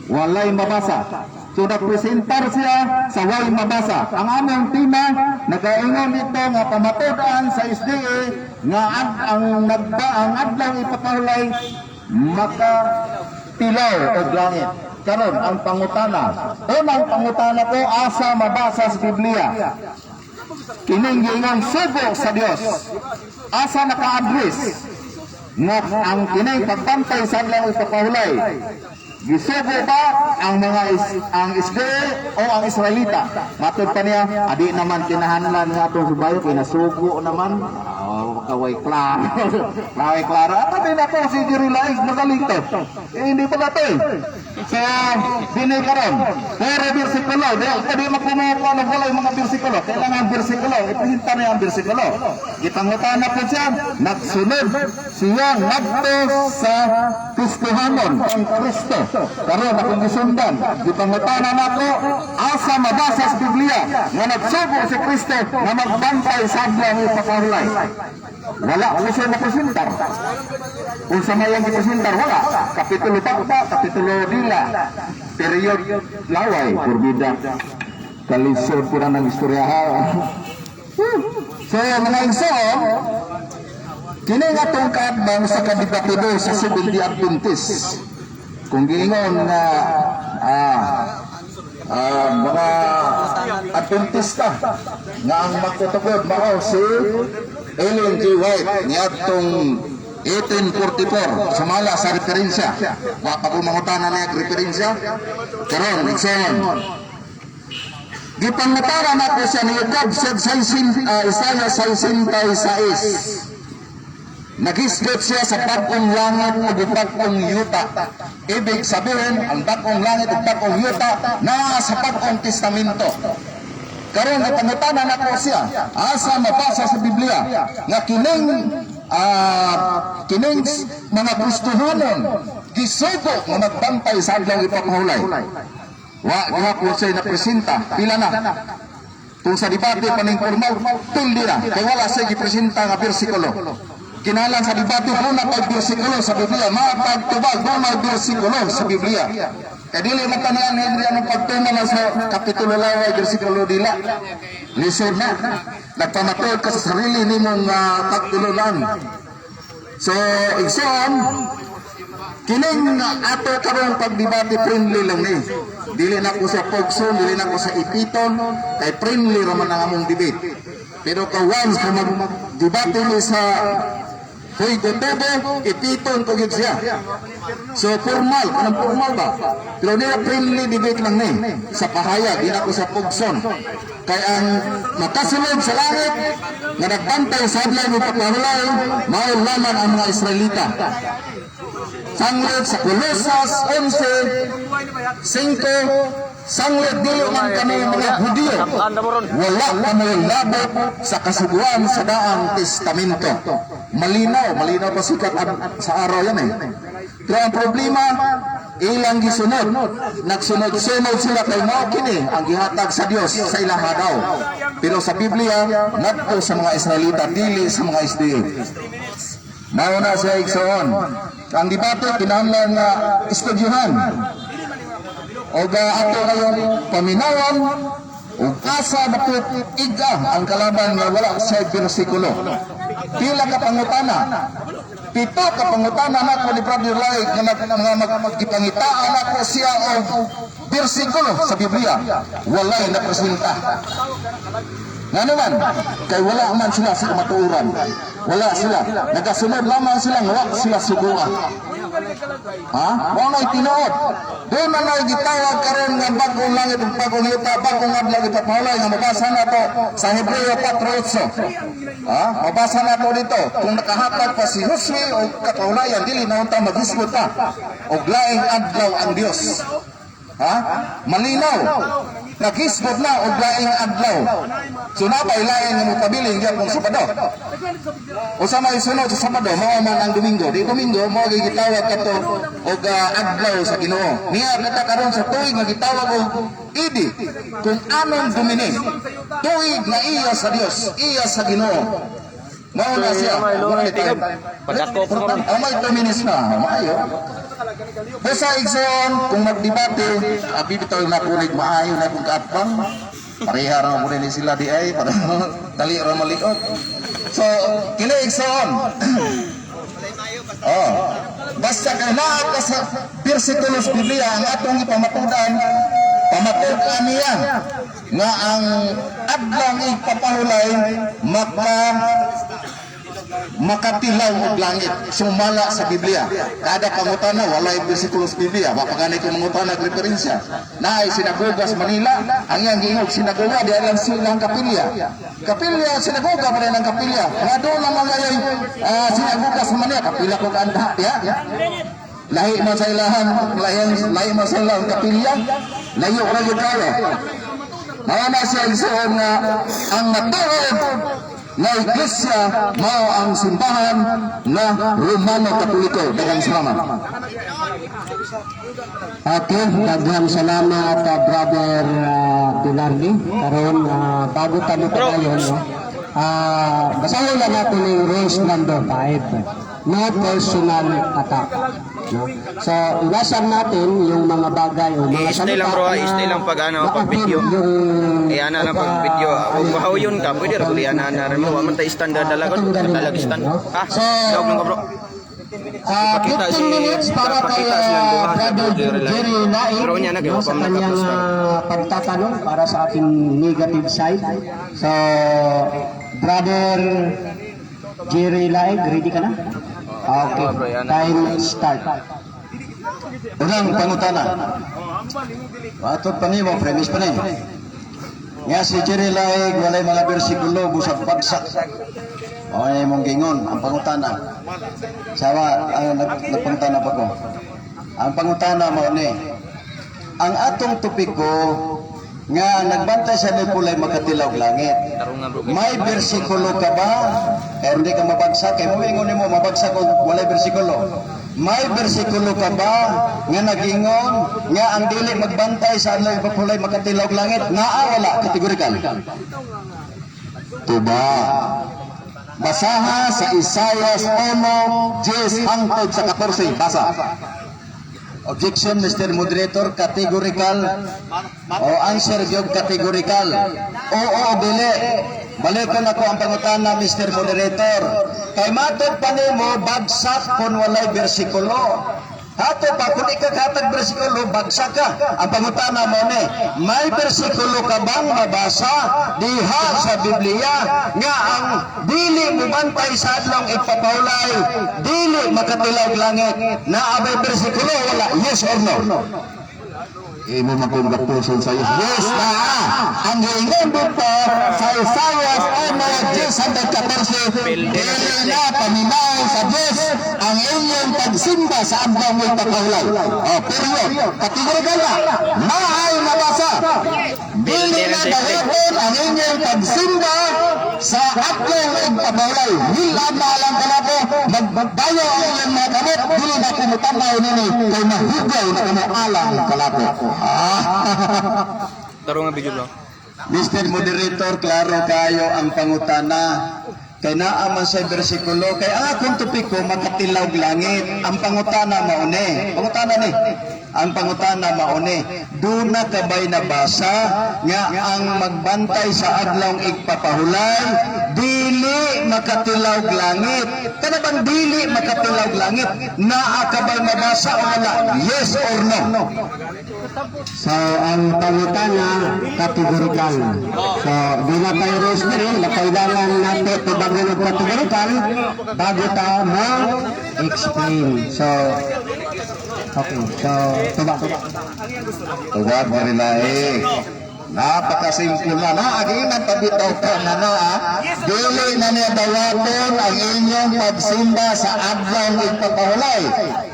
Walay mabasa. So nagpresentar siya sa way mabasa. Ang among tema nagaingon dito nga pamatud-an sa SDA nga ang nagba ang adlaw ipapahulay maka tilaw og langit. Karon ang pangutana. Unang pangutana ko, asa mabasa sa Biblia kining giingon sugo sa Dios? Asa naka-address nga ang kining pagbantay sa adlaw ipapahulay? Gisugo ba ang mga ang Israel o ang Israelita? Matod pa niya, adi naman kinahanglan nga atong subayo kay nasugo naman. Oh, kaway klaro. Kaway klaro. At din ako si Jerry Laig magaling to. Eh, hindi pa to eh. So, dini karon. Pero bersikulo, di di makumuha ng walay mga bersikulo. Kailangan bersikulo, ipresenta niya ang bersikulo. Gipangutana po siya, nagsunod siya ngadto sa Kristohanon, ang Kristo. Karon akong gisundan, gipangutana nako asa mabasa sa Biblia nga nagsugo si Kristo nga magbantay sa adlaw ipapahulay? Wala ko siya napresentar. Kung sa mayang gipresentar, wala. Kapitulo pa, kapitulo dila. Period laway, kurbida. Kalisod ko na ng istorya ha. So, mga igsoon, kini nga atong kaatbang sa kadebatido sa Seventh-day Adventist. Kung giingon nga mga Adventista nga ang magtutugod mao si Ellen G. White niadtong 1844, sumala sa referensya, wa pa ko mangutana niya og referensya. Karon, igsoon, gipangutana nako siya niyukab sa Isaiah 66. Naghisgot siya sa bag-ong langit ug bag-ong yuta. Ibig sabihin, ang bag-ong langit ug bag-ong yuta naa sa Bag-ong Testamento. Karon gipangutana nako siya, asa mabasa sa Biblia nga kining mga Kristohanon gisugo nga magbantay sa adlaw ipapahulay? Wa gihapon siya napresenta. Pila na? Kung sa debate paning formal, tuldi na. Kay wala siya gipresenta nga bersikulo. Kinahanglan sa debate muna pag bersikulo sa Biblia, mapagtubag muna bersikulo sa Biblia. Kay dili man tanan Henry anong pagtuma na sa kapitulo laway bersikulo dila. Lisod na. Nagpamatuod ka sa sarili nimong pagtulunan. So, igsoon, kining ato karong pagdebate friendly lang ni. Dili na ko sa pogson, dili na ko sa ipiton, kay friendly raman ang among debate. Pero ka once kung mag-debate ni sa Hoy Tubo, ipiton ko gyud siya. So formal, kanang formal ba? Pero nila friendly debate lang ni sa pahayag, di na ko sa pugson. Kay ang makasulod sa langit nga nagbantay sa adlaw ng pagpahulay, mao lamang ang mga Israelita. Sanglit sa Colosas 11:5, sanglit dili man kami mga Hudiyo, wala kami labot sa kasuguan sa Daang Testamento. Malinaw, malinaw pa sikat sa araw yan eh. Pero ang problema, ilang gisunod. Nagsunod-sunod sila kay mao kini ang gihatag sa Dios sa ilang daw. Pero sa Biblia, ngadto sa mga Israelita, dili sa mga SDA. Mao na siya, igsoon. Ang debate kinahanglan nga estudyuhan. Og ato kayon paminawan ug asa dapit iga ang kalaban nga wala sa bersikulo. Pila ka pangutana? Pito ka pangutana nako ni Brother Lai nga maggipangitaan nako siya og bersikulo sa Biblia. Walay na presenta. Nga naman, kay wala man sila sa kamatuoran. Wala sila. Nagasunod lamang sila, nga wa sila sugua. Ha? Mao na'y tinuod. Doon na na'y gitawag karon nga bagong langit ug bagong yuta, bagong adlaw ipapahulay nga mabasa nato sa Hebreo 4:8. Ha? Mabasa nato dito. Kung nakahatag pa si Josue og kapahulayan, dili na unta maghisgot ta. Og laing adlaw ang Dios. Ha? Malinaw. Naghisgot na og laing adlaw. So napay laing nga mopabilin gyapon Sabado. Usa may sunod sa Sabado, mao man ang Domingo. Di Domingo mao gyud gitawag kato og adlaw sa Ginoo. Niya kita karon sa tuig nga gitawag og Idi kung anong Domini. Tuig nga iya sa Dios, iya sa Ginoo. Mao na siya. Wala ni time. Padako pa kami. Ah, may 2 minutes na. Maayo. Basta igsoon, kung magdebate, abi bitaw nakunig maayo na kung kaatbang. Pareha ra mo ni sila di ay para dali ra maliot. So, kini igsoon. Oh. Basta kay naa ka sa bersikulo sa Biblia ang atong ipamatudan, pamatudan niya nga ang adlaw ipapahulay makatilaw og langit sumala sa Biblia. Kada pangutana walay bersikulo sa Biblia. Wa pa gani ko mangutana og referensya. Naay sinagoga sa Manila, ang iyang giingog sinagoga di lang silang kapilya. Kapilya sinagoga pa rin ang kapilya. Nga doon naman ngayon sinagoga sa Manila, kapila ko kaanda ya. Lahi man sa ilahan, lahi man sa ilahang kapilya, layo ra gyud kayo. Mao na siya igsoon nga ang matuod na iglesia mao ang simbahan na Romano Katoliko. Daghang salamat. Okay, daghang salamat, Brother Pilardi. Karon bago ta mo padayon, no? Basahin lang natin yung rules number 5. No personal attack. No? So, iwasan natin yung mga bagay o mga I-stay lang, salita bro, ah. na I-stay lang pag, ano, pag video. ma-offend yung Eh, ana na pag video. Kung mahaw yun ka, pwede ra kuli ana na rin mo. Wa man tay standard dalaga, Tatanggalin dalag natin, stand. no? Ah, So, dog lang ka, bro. Ipakita 15 minutes para kay ipakita silang duha sa Brother Jerry Laing. Jerry Laing, Pero niya na, no, sa kaya pa man kanyang naka-plus pagtatanong para sa ating negative side. So, Brother Jerry Laing, ready ka na? Okay, bro, yan. time start. Unang pangutana. Atod pa nimo, premise pa ni. Nga si Jerry Laig walay mga bersikulo busag bagsak. O ay mong gingon ang pangutana. Sawa ang nagpangutana pa ko. Ang pangutana mao ni. Ang atong topiko nga ang nagbantay sa Nikolay makatilaw og langit. Tarong nga, bro. May bersikulo ka ba? Kaya hindi ka mabagsak. Kaya mo ingon nimo mabagsak kung walay bersikulo. May bersikulo ka ba nga nagingon nga ang dili magbantay sa adlaw ipapulay makatilaw og langit? Naa wala kategorikal. Tuba. Basaha sa Isaias 1:10 hangtod sa 14. Basa. Objection, Mr. Moderator, categorical. O answer gyud categorical. Oo o dili. Balikon ako ang pangutana, Mr. Moderator. Kay matod pa nimo bagsak kung walay bersikulo. Hato pa kung ikaw bersikulo, bagsak ka. Ang pangutana mo ni, may bersikulo ka bang mabasa diha sa Biblia nga ang dili mubantay sa adlong ipapahulay, dili makatilaw og langit? Naa bay bersikulo wala? Yes or no? Imo man kung gapuson sa iyo. Yes, naa. Ang giingon dito sa Isaias 1:10 hangtod 14, dili na paminaw sa Diyos ang inyong pagsimba sa adlaw ng ipapahulay. Oh, period. Kategorikal na. Naay nabasa. Dili na dahiton ang inyong pagsimba sa adlaw ng ipapahulay. Hilad na alam ka na po, magbayo ang inyong mga kamot, dili na kumutanaw nini, kay mahugaw na kamo alang kalapo. Ah. Tarong nga video, bro. Mr. Moderator, klaro kayo ang pangutana. Kay naa man sa bersikulo, kay ang akong topiko makatilawg langit. Ang pangutana mauni. Pangutana ni. Ang pangutana mauni. Duna ka ba'y nabasa nga ang magbantay sa adlawng igpapahulay dili makatilawg langit? Kana bang dili makatilawg langit? Naa ka ba'y mabasa o wala? Yes or no? So, ang pangutana, categorical. So, di na tayo rosary na kailangan natin tubagan ng categorical bago ta mo explain. So, okay. So, tubag. Tubag marilahi. Napakasimple na. Naaginan tabitaw ka na na ah. Dili na niya dawaton ang inyong pagsimba sa adlaw igpapahulay.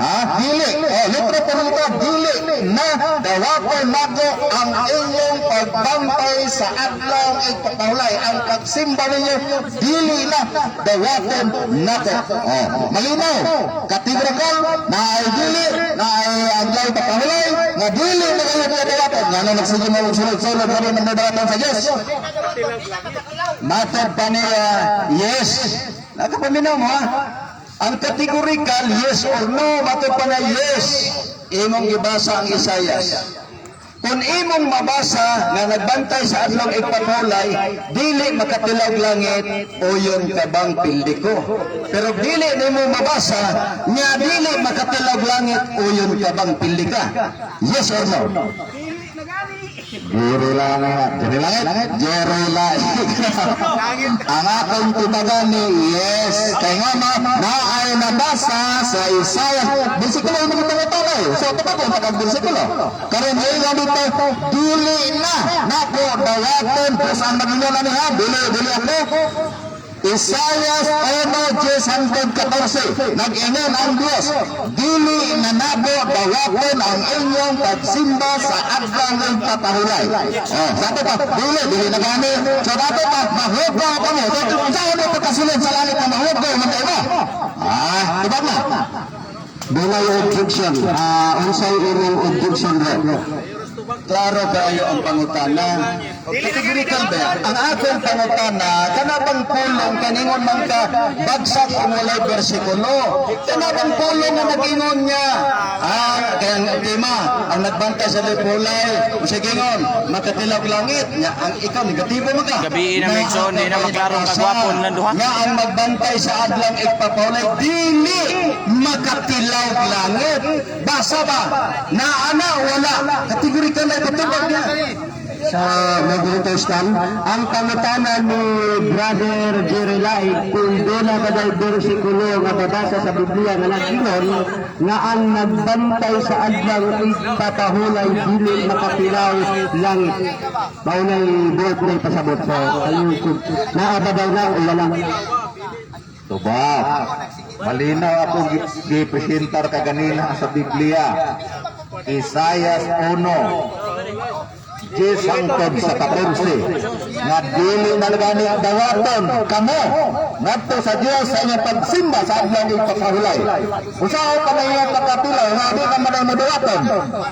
Ha? Dili. Oh, litro po nito. Dili na dawaton nako ang inyong pagbantay sa adlaw igpapahulay. Ang pagsimba ninyo, dili na dawaton nako. Oh, malinaw. Kategorikal na ay dili na ay adlaw pagpahulay nga dili na kayo niya dawaton. Nga ano nagsige mo sunod-sunod kami ng dawaton sa Diyos. Matod pa niya, yes. Nakapaminaw mo ha? Ang categorical, yes or no, matod pa niya, yes. Imong gibasa ang Isayas. Kung imong mabasa nga nagbantay sa adlong igpapulay, dili makatilawg langit, uyon ka bang pildiko? Pero dili nimo mabasa nga dili makatilawg langit, uyon ka bang pildika? Yes or no? Jerry langit, Jerry langit, Jerry langit. Ang akong tubagan ni yes. Kay nga ma, na ay nabasa sa Isaiah. Bersikulo yung mga tango. So, ito pa po, bersikulo. Karon ay nga dito, dili na, nako, dawaton, kung saan magingyon na niya, dili, dili ako. Isaiah 1:14. Nag-ingon ang Diyos, dili na nabo dawaton ang inyong pagsimba sa adlaw ng papahulay. Oh, sabi pa, dili, dili na gani. So dato pa, mahuggaw kamo. So, saan mo pagkasulod sa langit na mahuggaw man tayo? Ah, diba na? Dunay objection. Ah, unsay imong objection, bro? Klaro kaayo ang pangutana. Categorical ba? Ang akong pangutana, kana bang pulong kaningon man ka bagsak ang walay bersikulo? Kana bang pulong nga nagingon niya? Ah, kaya ang tema, ang nagbantay sa lipulay, unsay gingon, makatilawg langit, nya ang ikaw negatibo man ka. Gabi na, Mixon, di na maklarong kagwapon ng duha. Nga ang magbantay sa adlang igpapahulay, dili makatilawg langit. Basa ba? Naana wala. Kategorikal na ipatubag niya. Sa moderator stand, ang pangutana ni Brother Jerry Lai, kung doon na ba daw bersikulo nga babasa sa Biblia nga nag-ingon, nga ang nagbantay sa adlaw ipapahulay dili makapilaw langit. Mao na'y buot na ipasabot. So, kayo, kung naa ba daw na o wala? Tubak. Malinaw ako gipresentar kaganina sa Biblia. Isaiah 1 hangtod sa 14 nga dili na gani ang dawaton kamo ngadto sa Dios sa inyong pagsimba sa adlaw ipapahulay. Usahay pa na iyong pagkatilaw nga di ka man mo dawaton.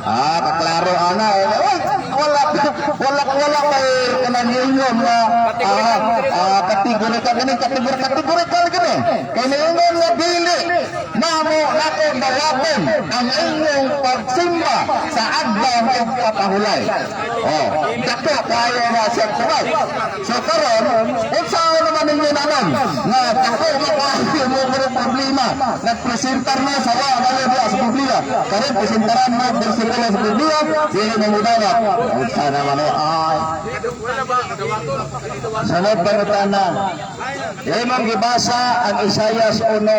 Ah, kaklaro ana. Eh, wala wala wala kay kanang ingon nga kategorikal gani, kategorikal gani kay niingon nga dili namo nako dawaton ang inyong pagsimba sa adlaw ipapahulay. Oh, dako kayo na siya tubag. So karon, unsa naman ninyo naman nga dako nga kayo mo mo problema. Nagpresentar na sa wa wala diya sa Biblia. Karon presentaran mo bersikulo sa Biblia, dili mo mudawat. Unsa naman eh ay. Sunod pangutana. Imong gibasa ang Isayas 1.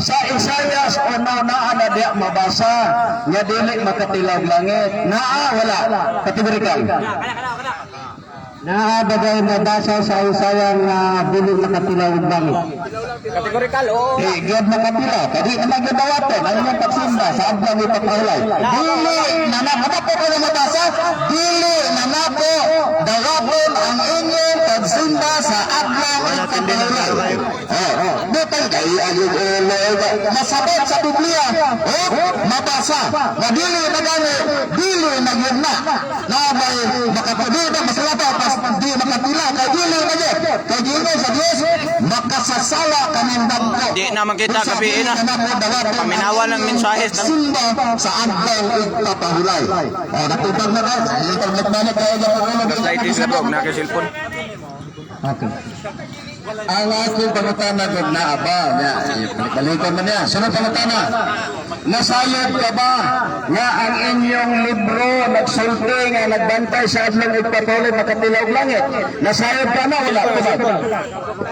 Sa Isayas 1 naa na diya mabasa nga dili makatilawg langit. Naa wala. Kategorikal. Naa ba daw nabasa sa Isaiah nga dili makatilaw og langit? Di gyud makapila, kadi na gyud dawaton ang inyong pagsimba sa adlaw ipapahulay. Dili na na po ko na mabasa, dili na nako dawaton ang inyong pagsimba sa adlaw ipapahulay. Oh, butang kay ang ulo masabot sa Biblia. Oh, mabasa. Nga dili na gani, dili na gyud na. Na may makapadi na masulata pas di makapila kay dili na gyud. Kay giingon sa Dios makasasala Di na makita gabi na. Paminawan ng mensahe ng Simba sa adlaw igpapahulay. Oh, natupag na ba? Litag kayo ng ulo. Light is na bro, na cellphone. Okay. Ang akong pangutana gud na aba nya, balikan man niya. Sunod pangutana. Nasayod ka ba nga ang inyong libro nagsulti nga nagbantay sa adlong igpatuloy makatilaw og langit? Nasayod ka na wala? Tubag.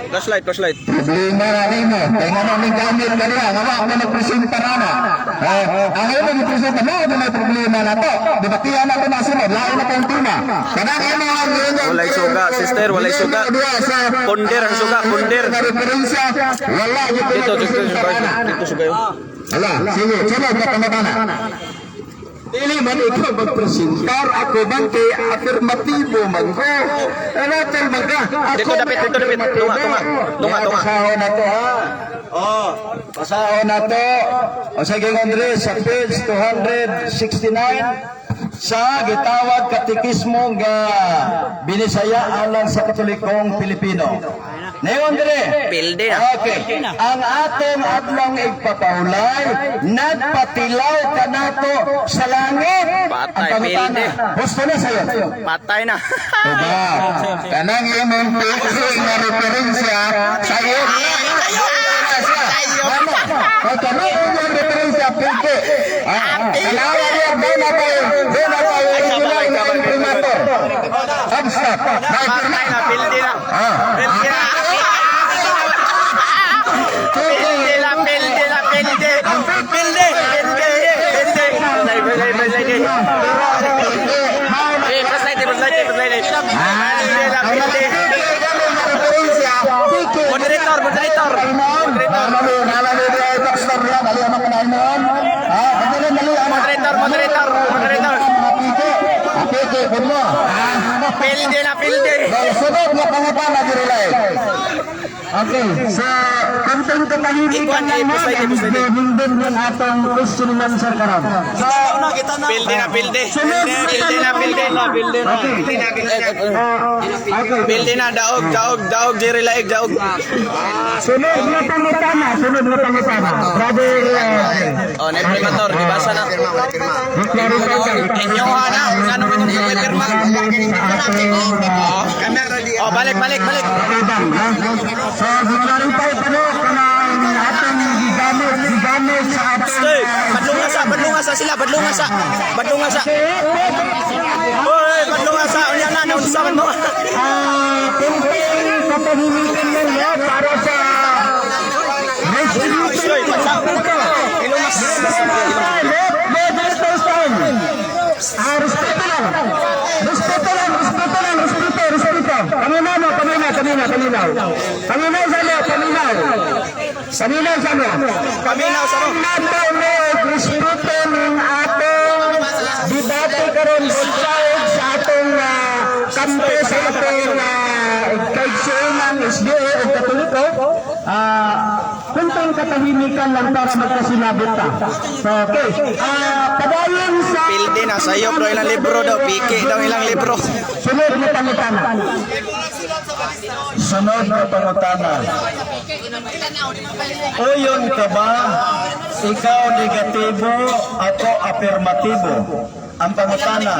Flashlight, flashlight. Problema na nimo. Kay nga nang gamit ka niya, nga wa mo nagpresenta na na. Eh, ang imo nagpresenta mo, may problema na to. Debatihan na to na sunod, lain na tong tema. Kanang imo ang Walay suga, sister, walay suga. Ponder ang suga, ponder. Referensya, wala gyud Dito, dito, nagpresenta suga. na. Dito suga yun. Wala, sige, sunod na pangutana. Dili man ikaw magpresentar, ako man kay afirmatibo man ko. Ano tol man ka? Ako Dito, dapit, dito, dapit. Tunga, tunga. Tunga, tunga. Basahon na to ha. Oh, basahon na to. O sige, Andres, sa page 269 sa gitawag katikismo nga binisaya alang sa Katolikong Pilipino. Ngayon, dire. Pilde na. Okay. Ang atong adlong igpapahulay, nagpatilaw kanato sa langit. Patay, Ang pangutana. pilde. Gusto na sa'yo. Patay na. Diba? Kanang imong piki nga referensya sa iyo. Ano? Kay kanang imong referensya piki. Ah, kailangan niya doon na tayo. Doon na tayo original na imprimatur. Abstract. Patay na, pilde na. Ah. Pilde na. Pilde na, pilde na, pilde. Pilde, pilde, pilde. Flashlight, flashlight, flashlight. Eh, flashlight, flashlight, flashlight. Pilde na, pilde. Moderator, moderator. Moderator, moderator, moderator. Pilde na, pilde. Sunod nga pangutana diri lai. Okay, so konting katahimikan Ikuan, lang eh, na puslay, puslay. hindin ng atong question and answer karon. So, Pilde na, pilde. Pilde na, pilde. okay. Okay. Pilde na, daog, daog, daog, Jerry Laig, daog. Sunod na pangutana, sunod na pangutana. Brother, Oh, na imprimatur, di basa na. clarify ka. Inyo ha na, ano man yung pirma? Oh, balik, balik, balik. Ibang, ha? So, clarify pa no, kanang atong gigamit sa atong Stay. Badlunga sa sila, badlunga sa. Badlunga sa. Oy, badlunga sa. Unya na, naunsa man mo. Kunting katahimikan lang no, para sa Stay, patsaw. Ilumas. Ah, respeto lang. Respeto lang, respeto lang, respeto, respeto. Paminaw mo, paminaw, paminaw, paminaw. Paminaw sa ano, paminaw. Paminaw sa ano. Paminaw sa ano. Nato mo, respeto ng atong debate karon sa atong kampo sa atong kaigsuonan SDA o Katoliko. Kunting katahimikan lang para magkasinabot ta. So, okay. Padayon sa Pilde na sayo bro ilang libro daw, piki daw ilang libro. Sunod na pangutana. Sunod na pangutana. Uyon ka ba? Ikaw negatibo, ako afirmatibo. Ang pangutana,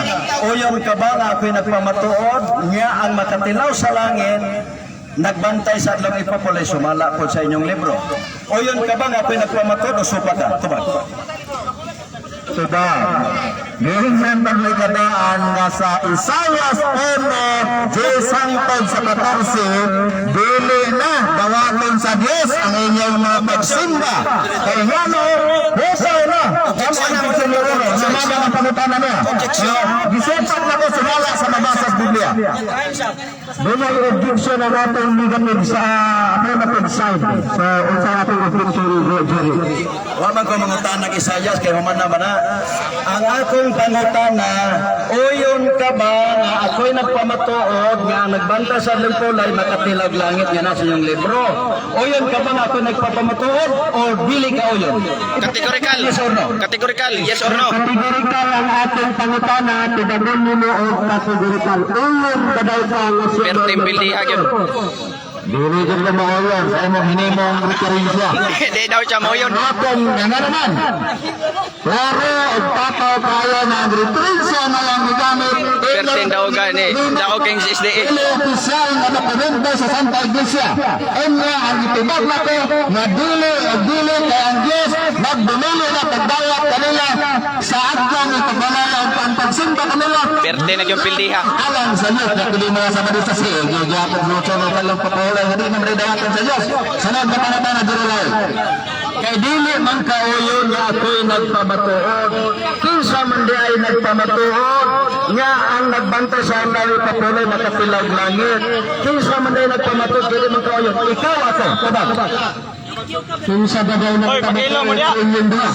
uyon ka ba nga ako'y nagpamatuod, niya ang makatilaw sa langit, nagbantay sa adlong ipapulay, sumala po sa inyong libro. Uyon ka ba nga ako'y nagpamatuod o supa ka? Tubag. Diba? Giingnan paglikadaan nga sa Isayas 1, J. Sangtod sa 14, dili na dawaton sa Dios ang inyong mga pagsimba. Kay ngano, husaw na. Ang objection ni Roro, sumama ang pangutana niya. Gisupat na ko sumala sa mabasa sa Biblia. Doon ay objection na natin negative sa affirmative side. So, unsa atong objection ni Jerry? Wa man ko mangutana Isayas kay human na man na. Ang akong pangutana, uyon ka ba nga ako'y nagpamatuod nga ang nagbanta sa lingkulay makatilag langit nga nasa inyong libro? Uyon ka ba nga ako'y nagpapamatuod o dili ka uyon? Categorical. Yes or no? Categorical, yes or no? Categorical ang atong pangutana, tubagon nimo og categorical. Uyon ka daw ka nga siya Perting pildi ha gyud. Dili ko na mauyon sa imong hinimong referensya. Di daw siya mauyon. Atong nga naman. Klaro ug tataw kayo na ang referensya nga ang gigamit. Pertin daw gani. Dako Kings SDA. Dili opisyal nga dokumento sa Santa Iglesia. Unya ang gitubag nako nga dili ug dili kay ang Dios nagbumili na pagdawat kanila sa adlaw nga pagbalala ug ang pagsimba kanila. Pertin na yung pildiha. Alang sa Diyos, na tuloy mga sa sa sige, gyapon luto ng kalong papaulay, hindi na dawatan sa Diyos. Sunod na panatana, Jerulay. Kay dili man kauyon nga ako'y nagpamatuod. Kinsa man di ay nagpamatuod nga ang nagbantay sa adlaw ipapulay makapilag langit. Kinsa man di ay nagpamatuod dili man kauyon. Ikaw ako, tabag. Kinsa ba daw nagpamatuod sa inyong duha?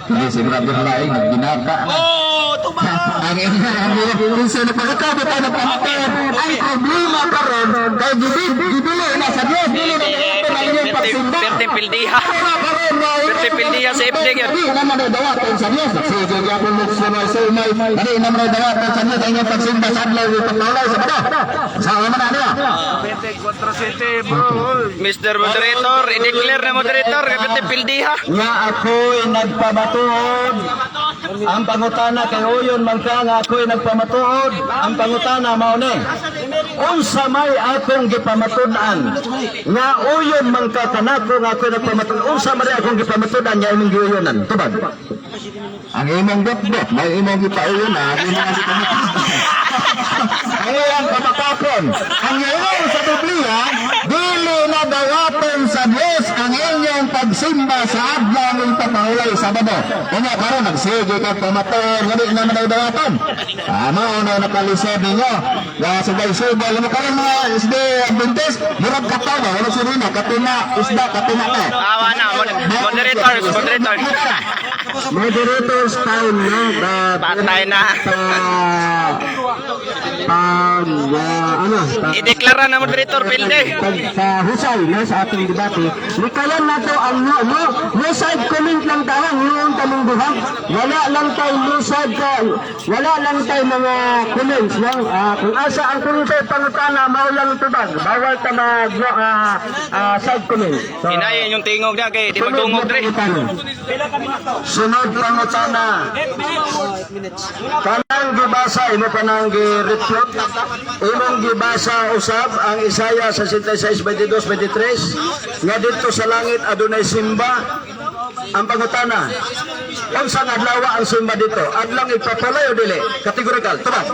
Hindi, si Brother Laing, nagginaka. Oh, tuba. Ang ang kinsa na pagkakabot ay nagpamatuod. Ang problema karon kay gibili na sa Diyos, dili na dawatan ang inyong pagsimba. Pertin pildiha. Pertin pildiha sa FD yun. Di na man dawatan sa Diyos. Sige, gyapon mo sa mga sumay. Dili na man dawatan sa Diyos ang inyong pagsimba sa adlaw ipapulay sa bado. Sa man na niya. Mr. Moderator, i-declare na moderator, kay pertin pildiha. Nga ako'y nagpamatuod. Ang pangutana kay uyon man ka nga ako'y nagpamatuod. Ang pangutana mao ni. Unsa may akong gipamatud-an nga uyon man ka kanako nga ako'y nagpamatuod. Unsa man akong gipamatud-an nga imong giuyonan? Tubag. Ang imong botbot, may imong gipauyon na, ang imong gipamatuod. Ang iyang kamakapon, ang iyong sa Biblia, dili na dawaton sa Diyos ang inyong pagsimba sa adlaw ng ipapahulay sa Sabado. Unya karon nagsige kag pamatuod, ngani na man dawaton. Ano na nakalisod ninyo? Nga subay-subay mo karon mga SD Adventist, murag kataw ba wala si Rina katina isda katina ka. Awa na, moderators, moderator. Moderators time no. Patay na. Pag, ano, pag, I-declare na moderator pildi. pag sa husay no, sa ating debate, likayan nato ang no, no, no side comment lang tayo, noong tamong duha. Wala lang tayo no side ka, wala lang tayo mga comments no. Kung asa ang kung sa pangutana mao lang tubag, bawal ta mag no, side comment. So, Hinayin yung tingog niya kay di magdungog dre. Pila ka minuto? Sunod pangutana. 8 minutes. Kanang gibasa imo kanang gi-refute. Imong gibasa usab ang Isaiah 66 22 23 nga didto sa langit adunay simba. Ang pangutana, unsa nga adlaw ang simba dito? Adlaw ipapalay o dili? Categorical. Tubag.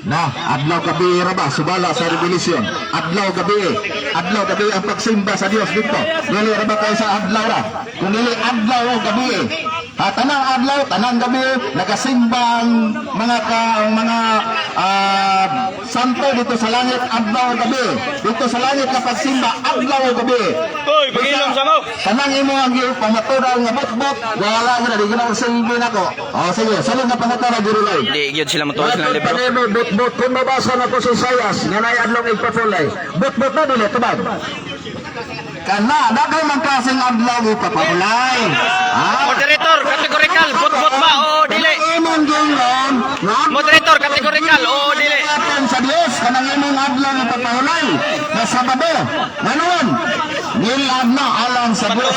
Na, adlaw gabi ra ba subala sa revolution. Adlaw gabi, adlaw gabi ang pagsimba sa Dios dito. Dili ra ba kayo sa adlaw ra? Kung dili adlaw o gabi. Ha, tanang adlaw, tanang gabi nagasimba ang mga ka, ang mga santo dito sa langit adlaw o gabi. Dito sa langit na pagsimba adlaw o gabi. Hoy, pagilom sa mo. Tanang imo ang pamaturan nga botbot, wala na di gina silbi nako. O sige, sulod na pangutana Gurulay. Di gyud sila matuod silang Matod libro. pa nimo butbut kung mabasa na ko si Isaias nga naay adlaw ipapulay. Butbut na dili tubag. Kana, daghay man klaseng adlaw ipapahulay. Ha? Moderator, categorical, bot-bot ba o dili? Imong gingon, nga Moderator, categorical, oo dili. Aton sa Dios kanang imong adlaw ipapahulay na Sabado. Nganon, nilab na alang sa Dios.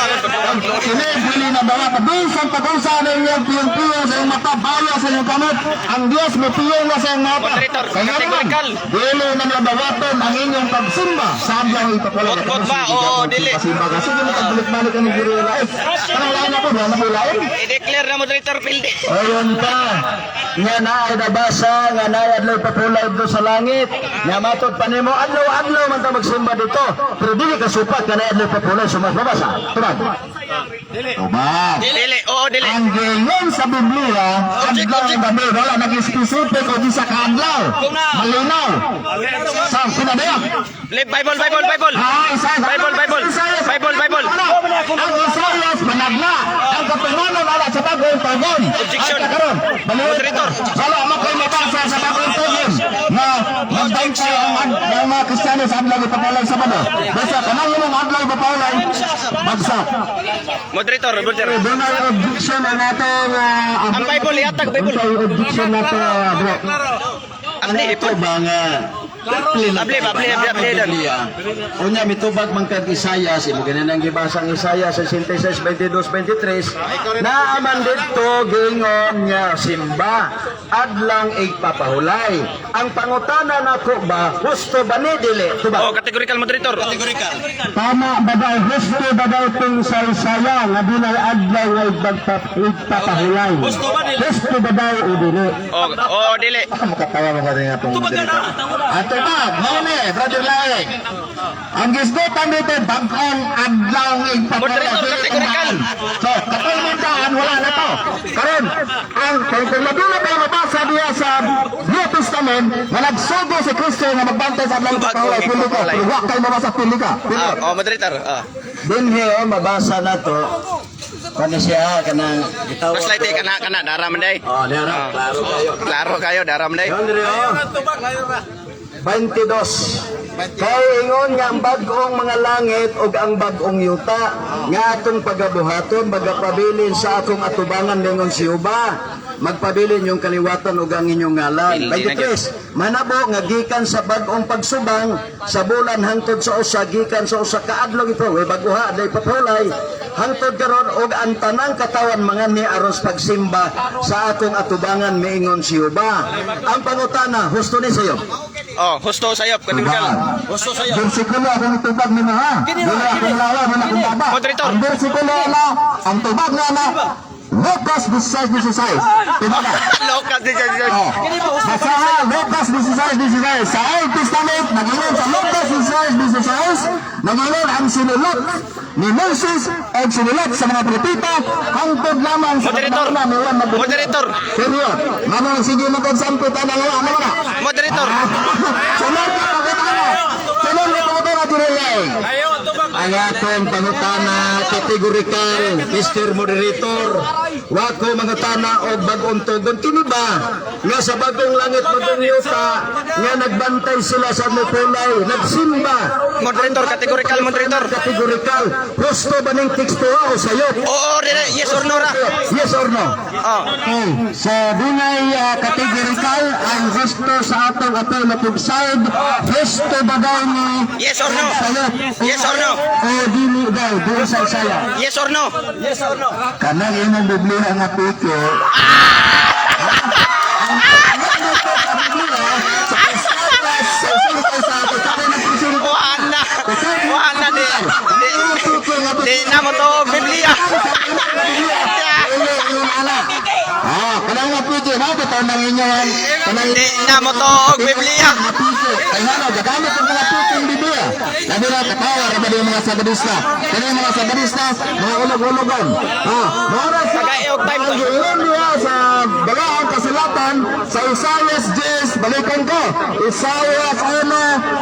Kini dili na dawat bisan pag-unsa ninyo piyong-piyo sa inyong mata, baya sa inyong kamot, ang Dios mipiyong na sa inyong mata. Moderator, Kaya naman, categorical. dili na nadawaton ang inyong pagsimba sa adlaw ipapahulay. Bot-bot ba? Oo, dili. Pasimba ka. Sige, makabalik-balik ang guro lain. Kanang lain ako, wala na lain. I-declare na moderator pildi. Ayon ka, nga naay nabasa, nga naay adlaw papulay do sa langit, nga matod pa nimo, adlaw-adlaw man ta magsimba dito, pero dili ka supat nga naay adlaw papulay, sumas mabasa. Tubag. Tubag. Dili, oo dili. Ang gingon sa Biblia, adlaw ang gabi, wala nag-specific o di sa kaadlaw. Malinaw. Sa pinadayak. Bible, Bible, Bible. Ah, Isaiah. Bible, Bible. Bible, Bible. Ang Isaiah managna. Ang katunanan ala sa bagong tagon. Objection. Ay, karon. Moderator. Wala mo kayo mabasa sa bagong tagon na magbantay ang mga Kristiyano sa adlaw ipapalay sa Sabado. Basta kanang imong adlaw ipapalay, bagsak. Moderator, moderator. Doon ay objection ang atong Ang Bible, iatag Bible. Ang objection nato, bro. Ang di Ito ba nga Abli, abli, abli, abli, dan. Biblia. Unya mitubag man kag Isayas, imo ganin ang gibasa ang Isayas 66, 22, 23, naaman didto gingon nga simba adlang igpapahulay. Ang pangutana nako ba, husto ba ni dili? Tubag. Oh, categorical, moderator. Tama ba daw, husto ba daw itong sa Isaya nga dunay adlaw nga igpapahulay? Husto ba dili? Husto ba daw o dili? Oh, dili. Makatawa mo ka rin atong moderator. Ato ba, mao ni, Brother Laing. Ang gisgutan dito, bag-ong adlaw ng igpapahulay. Moderator, categorical. So, katong mintaan, wala na to. Karon, ang kung madula pa mabasa diya sa New Testament, nga nagsugo si Kristo nga magbantay sa adlaw ng Tubag, igpapahulay. okay, Pili ko, igpapahulay. wa kay mabasa, pili ka. Pili. Oh, moderator. Ah. Dinhi oh, mabasa na to. Kani siya kanang gitawag. Mas light kana kana dara man day. Oh, dara, klaro kayo. Klaro kayo dara man day. Yon dire oh. 22. Kay ingon nga ang bag-ong mga langit ug ang bag-ong yuta nga atong pagabuhaton magapabilin sa akong atubangan ningon si Uba, magpabilin yung kaliwatan ug ang inyong ngalan. Hindi na 23. Manabo nga gikan sa bag-ong pagsubang sa bulan hangtod sa usa, gikan sa usa ka adlaw ito way baguha day papulay hangtod karon og ang tanang katawan mga ni aros pagsimba sa akong atubangan, miingon si Uba. Ang pangutana, husto ni sayo? Oh, husto sayop, categorical. Husto sayo. Bersikulo akong itubag nimo ha. Dili akong lawa, wala akong baba. Moderator. Ang bersikulo na, ang tubag na na, Lucas 16:16. Tubag na. Lokas di siya. Oh. Basaha, Lucas 16:16. Sa Old Testament, nag-ingon sa Lucas 16:16, nag-ingon ang sinulat ni Moses at sinulat sa mga propeta hangtod lamang sa Moderator. panahon na Juan Bautista. Moderator. Period. Manong sige mag-example tanang ano na. Moderator. Sunod na pangutana. Sunod na pangutana, Jirelay. Ang atong pangutana categorical, Mr. Moderator. Wako mangutana og bag-ong tugon kini ba nga sa bagong langit bagong yuta nga nagbantay sila sa mupulay nagsimba? Moderator, categorical, moderator. Categorical, husto ba ning teksto o sayop? Oo, dili, yes or no ra. Yes or no? Oh. Okay, so dunay categorical ang gusto sa atong alternative side. Gusto ba daw ni Yes or no? Sayop? Yes or no? O dili daw, doon sa Isaya. Yes or no? Yes or no? Kanang imong Biblia nga piki. Wala. Wala di. Di, di na mo to Biblia. Ah, kanang nga piki, mao to nang inyo kanang Di na mo to Biblia. Mga piki. Kay ngano gagamit og mga piking Biblia. Labi na katawa ra ba yung mga Sabadista. Kani mga Sabadista, mga ulog-ulogon. Ah, mao ra sa Tagay og time to. Ang giingon niya sa balaang kasulatan sa Isaias 10, balikan ko. Isaias 1,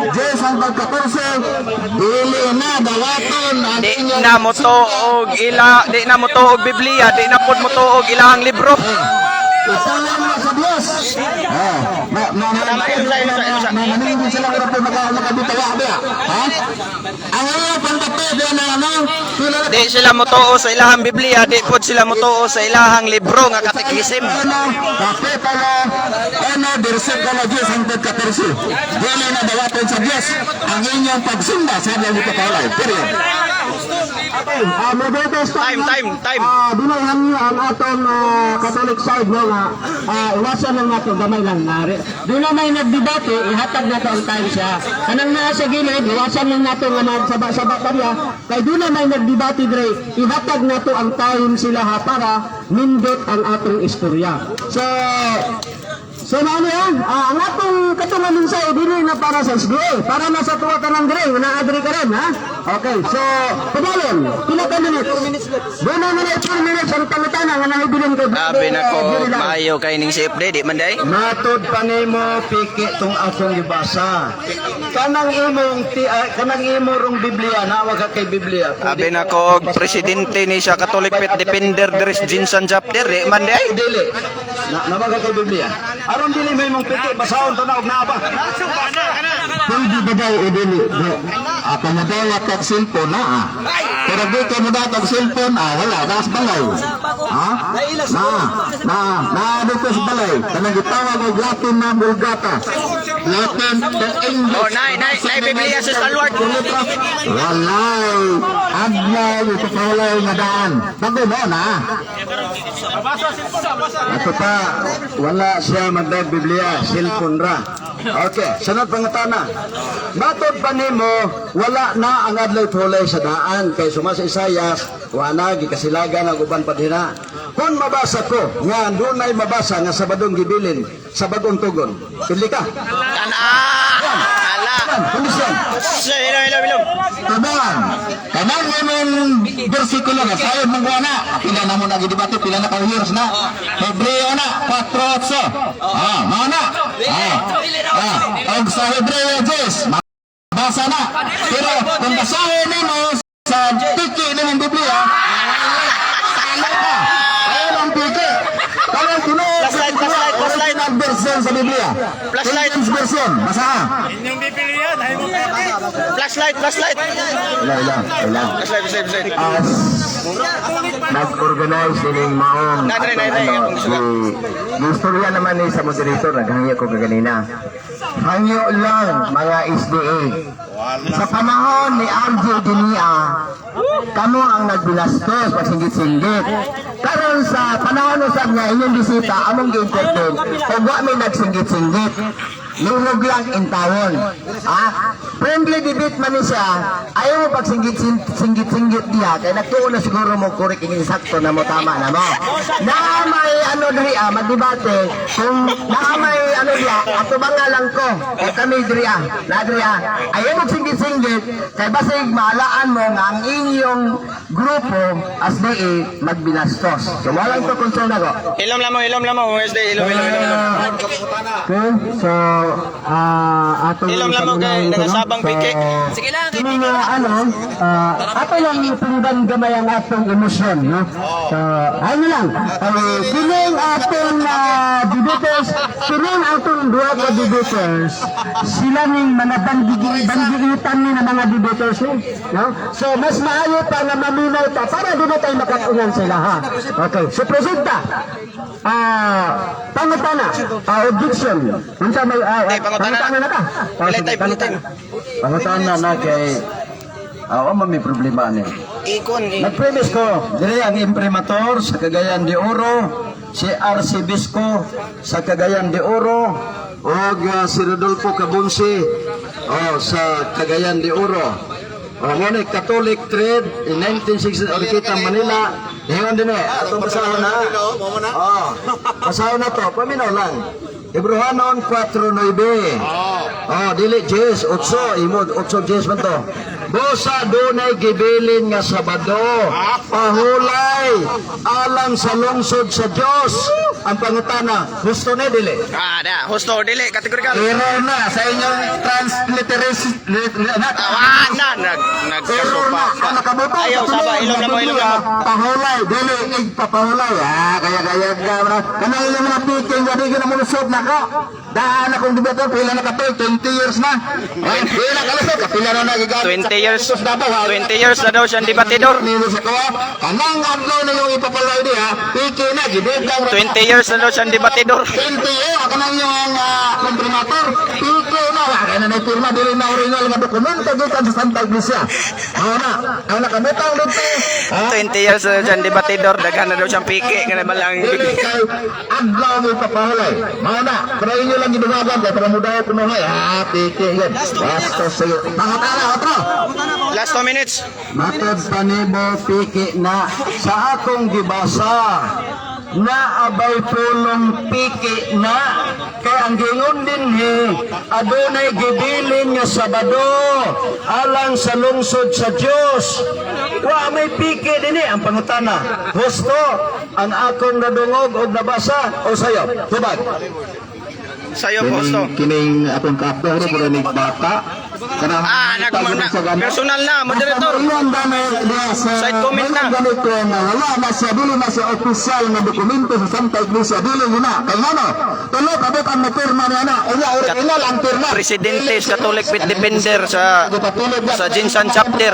10 hanggang 14, dili na dawaton ang Di inyong na mo to og ila, di na mo to og Biblia, di na pud mo to og ilahang libro. Itulang na sa Diyos. Ah, na na na na na na maningin sila ora po maka makabitawa ba? Ha? Ang iya pangkape diya na ano? Pila na Di sila motuo sa ilahang Biblia, di pud sila motuo sa ilahang libro nga katekisim. ano, kapitulo, ano, bersikulo 10 hangtod 14. Dili na dawaton sa Diyos ang inyong pagsimba sa adlaw ni Kapalay. Period. Okay, moderators, Time, time, time. Dunay hangyo ang atong Catholic side no nga iwasan lang nato gamay lang nari. Dunay may nagdebate, ihatag nato ang time siya. Kanang naa sa gilid, iwasan lang nato nga magsaba-saba pa niya. Kay dunay may nagdebate dre, ihatag nato ang time sila ha para nindot ang atong istorya. So ano yan? Ang atong katungan mensahe dili na para sa SDA, para na sa tuwa tanang dre, nga naa dre karon ha. Okay, so padayon, pila ka minutes? Duno na 4 minutes ang pangutana nga nahibilin kay Grabe na ko maayo kay ning CFD di man day. Matod pa nimo piki tong akong gibasa. Kanang imong ti, kanang imo rong Biblia, nawa ka kay Biblia. Kung Abi di na ko og presidente ni sa Catholic Faith Defender Dres Jinsan Chapter di man day. Dili. Na nawa ka kay Biblia. Aron dili may imong piki basahon to na og naa ba. Pwede ba daw o dili? Bro, ako mo daw at cellphone na ah. Pero di ka mo daw og cellphone ah, wala, nas balay. Ha? Na, na, na dito sa balay. Kanang gitawag og Latin na Vulgata. Latin to English. Oh, nay, nay, nay, Biblia sa stalwart. Walay adlaw ipapahulay nga daan. Bago mo na. Ato pa, wala siya magdag Biblia, cellphone ra. Okay, sunod pangutana. Matod pa nimo, wala na ang adlaw tulay sa daan kay suma sa Isayas, wala gikasilagan ang uban pa dinha. Kung mabasa ko nga dunay mabasa nga Sabadong gibilin sa bagong tugon. Pili ka. Ana! Ala! Kondisyon. Hilom, hilom, hilom. Tuban, kanang imong bersikulo na sayod mong kuha na. Pila na mo nagidebate, pila na ka years na. Hebreo na, 4:8. Ah, mao na. Ah, ah, og sa Hebreo 10, mabasa na. Pero kung basahin nimo sa tiki nimong Biblia, talo ka. Ayun ang tiki. Kanang tinuod Plus light, plus light, plus light. original version sa Biblia. Plus light. King James version, basa. Flashlight, flashlight. Wala, wala, wala. Flashlight, flashlight, flashlight. As nag-organize ining maong Na, dre, na, dre, ano, akong gisugat. gi- istorya naman ni sa moderator, naghangyo ko kaganina. Hangyo lang mga SDA. Sa panahon ni RJ Dinia, kamo ang nagbinastos pagsinggit-singgit. Karon sa panahon usab nga inyong bisita, among gi-entertain, ug wa may nagsinggit-singgit. Lungog lang in tawon. Ah, friendly debate man ni siya. Ayaw mo pag singgit-singgit diha kay nagtuon na siguro mo correct ini sakto na mo, tama na mo. Na may ano diri ah, magdebate kung na may ano diha ato ba nga lang ko o kami diri ah, na diri ah. Ayaw mo singgit-singgit kay basig maalaan mo nga ang inyong grupo as DA magbinastos. So walang to concern ako. Hilom lang mo, hilom lang mo. SD, hilom, hilom, hilom, hilom. Okay, so atong Ilong lang mo kay nagasabang piki. Sige lang. Kini nga ano, ato lang piliban gamay ang atong emosyon, no? So, ano lang, kining atong debaters, kining atong duha ka debaters, sila ning mga bandigi-bandigitan ni na mga debaters ni, no? So, mas maayo pa nga maminaw ta para di na tayo makatunan sila, ha? Okay, so proceed ta. Pangutana, objection. Unsa may Tay, pangutana. pangutana na ka? Pilay tayo, pilay tayo. Pangutana na kay awa man may problema ni. Ikon, eh. Nag-premise ko, dire ang imprimator sa Cagayan de Oro, si RC Bisco sa Cagayan de Oro, og si Rodolfo Cabunsi, oh, sa Cagayan de Oro. Oh, mo ni Catholic Trade in 1960 Orquita, Manila. Hingon din eh, atong basahon na. Oh, basahon na to, paminaw lang. Hebrehanon 4:9. Oh, dili Jes, 8, imo 8 Jes man to. Busa dunay gibilin nga Sabado. Pahulay alang sa lungsod sa Dios. Ang pangutana, husto ni dili? Ah, da. Husto, dili, kategorikal. Error na sa inyong transliteration. Ah, na, nag, Error nagkasupa. na. Ang nakabutang Ayaw, sa saba, tinuod ilong na na mo, ilong na mo. Biblia, pahulay, dili igpapahulay. Ah, kaya kaya kaya kanang inyong mga piking gani ka na mulusot na ko. Daan akong debater, pila na kapil, 20 years na. Ay, pila ka lusot, kapila na nagigamit. 20 years. Sa Davao, ha? 20 years na daw siyang debatidor. Nilo sa kuha. Kanang adlaw na yung ipapalay diha, piki na, gidugang 20 years na daw siyang debatidor. 20 eh, ako nang yung komprimator. Piki na, kaya na naipirma, dili na original nga dokumento gikan sa Santa Iglesia. Mao na, ang nakabutang dito, ha? 20 years na daw siyang debatidor. Daghan na daw siyang piki. Nga naman lang. Dili kay adlaw mo ipapahulay. Mao na, pero inyo lang gidugagan kay para mudaw kuno ha, piki yun. Bastos sa'yo. Pangatala, otro. Last 2 minutes. Matod pa nimo piki na sa akong gibasa na abay pulong piki na kay ang gingon dinhi adunay gibilin nga Sabado alang sa lungsod sa Dios. Wa may piki dinhi. Ang pangutana, husto ang akong nadungog og nabasa o sayo? Tubag. Sa'yo, Husto. Kining atong kaapdo ro puro ni bata. Kanang Ah, personal na, moderator. Basta maingon gani niya sa Side comment na. maingon gani ko nga wala na siya, dili na siya opisyal nga dokumento sa Santa Iglesia, dili yun na. Kay ngano? Tulo ka buok ang mopirma niya na. Unya original ang pirma. Presidente sa Catholic Faith Defender sa GenSan Chapter.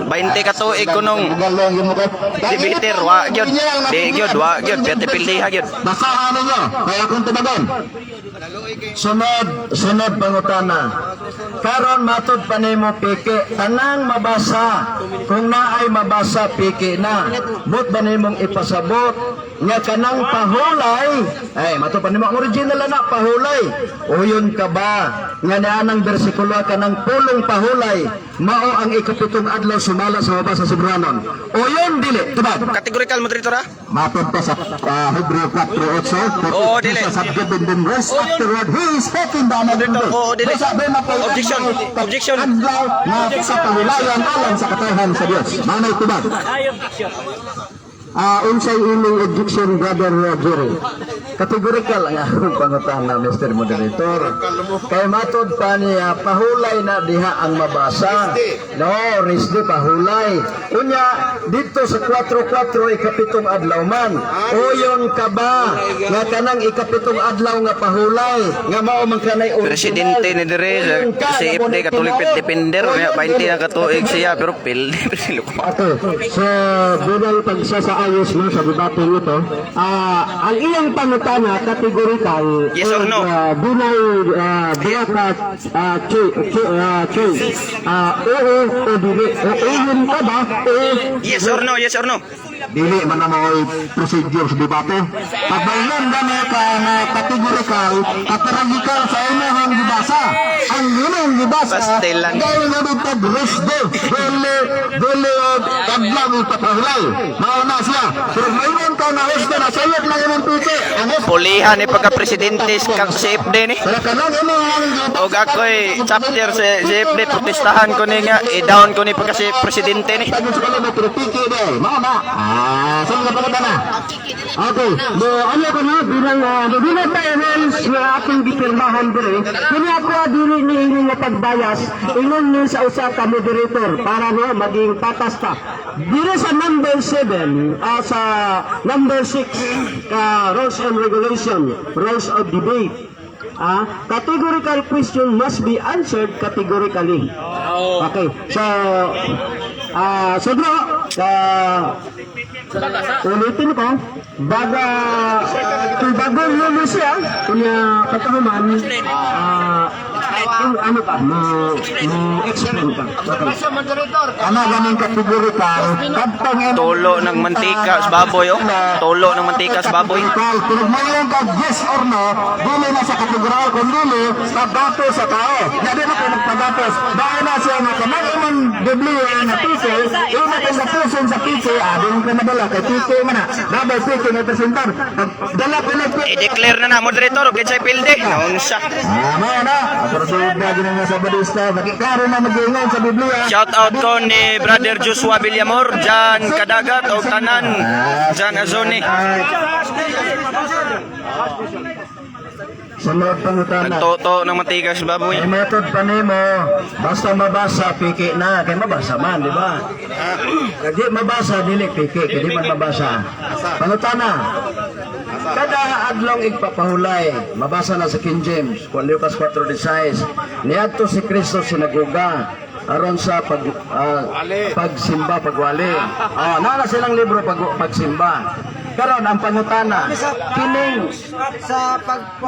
20 ka tuig ko nung debater, wa gyud. Di gyud, wa gyud, piyate pildiha gyud. Basahan ninyo, kaya akong tubagon. Sunod, sunod pangutana. Karon matod pa nimo piki, tanang mabasa. Kung naay mabasa piki na. But ba nimong ipasabot nga kanang pahulay? Ay, matod pa nimo ang original na pahulay. Uyon ka ba nga naanang bersikulo kanang pulong pahulay mao ang ikapitong adlaw sumala sa mabasa sobranon? Uyon dili, tubag. Categorical, moderator, ha? Matod pa sa Hebreo 4:8, Oo, dili. Jesus had given them rest afterward. He is speaking the another day. Oo, dili. Basta di mapulaan Objection. ang Objection. adlaw na sa kahulayan alang sa katawhan sa Dios. Manay tubag. Ay, objection. Unsay imong objection, Brother Jerry? Categorical ang akong pangutana, Mr. Moderator. Kay matod pa niya, pahulay na diha ang mabasa. No, risdi pahulay. Unya, dito sa 4-4, ikapitong adlaw man. Uyon ka ba nga kanang ikapitong adlaw nga pahulay nga mao man kanay original? Presidente ni dire sa Uyon ka, CFD nga Catholic Faith Defender, Uyon, 20 dili. na katuig siya pero pildi. Okay. So, bilang pagsasaayos mo sa debate nito, ang iyang pangutana categorical Yes or no? Dunay duha ka choice. Oo o dili. O uyon ka ba? Oo. Yes or no? Yes or no? Dili man na mao'y procedure sa debate. Pag maingon gani ka nga categorical, categorical sa imong gibasa. Ang imong gibasa, Pastel lang. dahil nga dito rest day, dili, dili og adlaw ipapahulay. Mao na siya. Pero maingon ka na rest day, na sayop lang imong piki. Ang rest Pulihan ni pagka presidente kang CFD ni. Pero kanang imong gibasa. Og ako'y chapter sa CFD, protestahan ko ni nga i-down ko ni pagka si presidente ni. Tago sa kalabot, pero piki day. Mao na. Saan ka pala na? Okay. Do ano ko na bilang bilang parents nga atong gipirmahan dire. Kini ako dili ni ini nga pagbayas ingon ni sa usa ka moderator para no maging patas ta. Dire sa number 7, sa number 6 rules and regulation, rules of debate. Categorical question must be answered categorically. Okay. So so bro, ulitin ko, baga, kung bagong lumo siya, kunya pagkahuman, kung ano pa, mo explain pa. Okay. Ano ganing categorical? Kadtong imong Tulo ng mantika sa baboy oh. Tulo ng mantika sa baboy. Pero mayon ka yes or no, dili na sa kategorical kung dili sa dato sa tao. Na di na kayo nagpagatos. Dahil na siya nga kanang imong Biblia nga piki, imo kung gapuson sa piki, di mo ka madala kay piki man na. Dabay piki nga presentar. Dala ko na piki. I-declare na na moderator kinsay pildi. Naunsa. Mao na. Pero na gina sa Budista, nakiklaro na mag-ingon sa Biblia. Shout out ko ni Brother Joshua Villamor, Jan Kadagat o Tanan, Jan Azoni. Sunod pangutana. Nagtoto ng mantika sa baboy. May method pa nimo, basta mabasa piki na, kay mabasa man, di ba? Kay di mabasa dili piki, kay di man mabasa. Pangutana. Kada adlong igpapahulay, mabasa na sa King James, kung Lucas 4:16, niadto si Kristo sinagoga aron sa pagsimba, pagwali. Naa na silang libro pagsimba. Karon ang pangutana, kining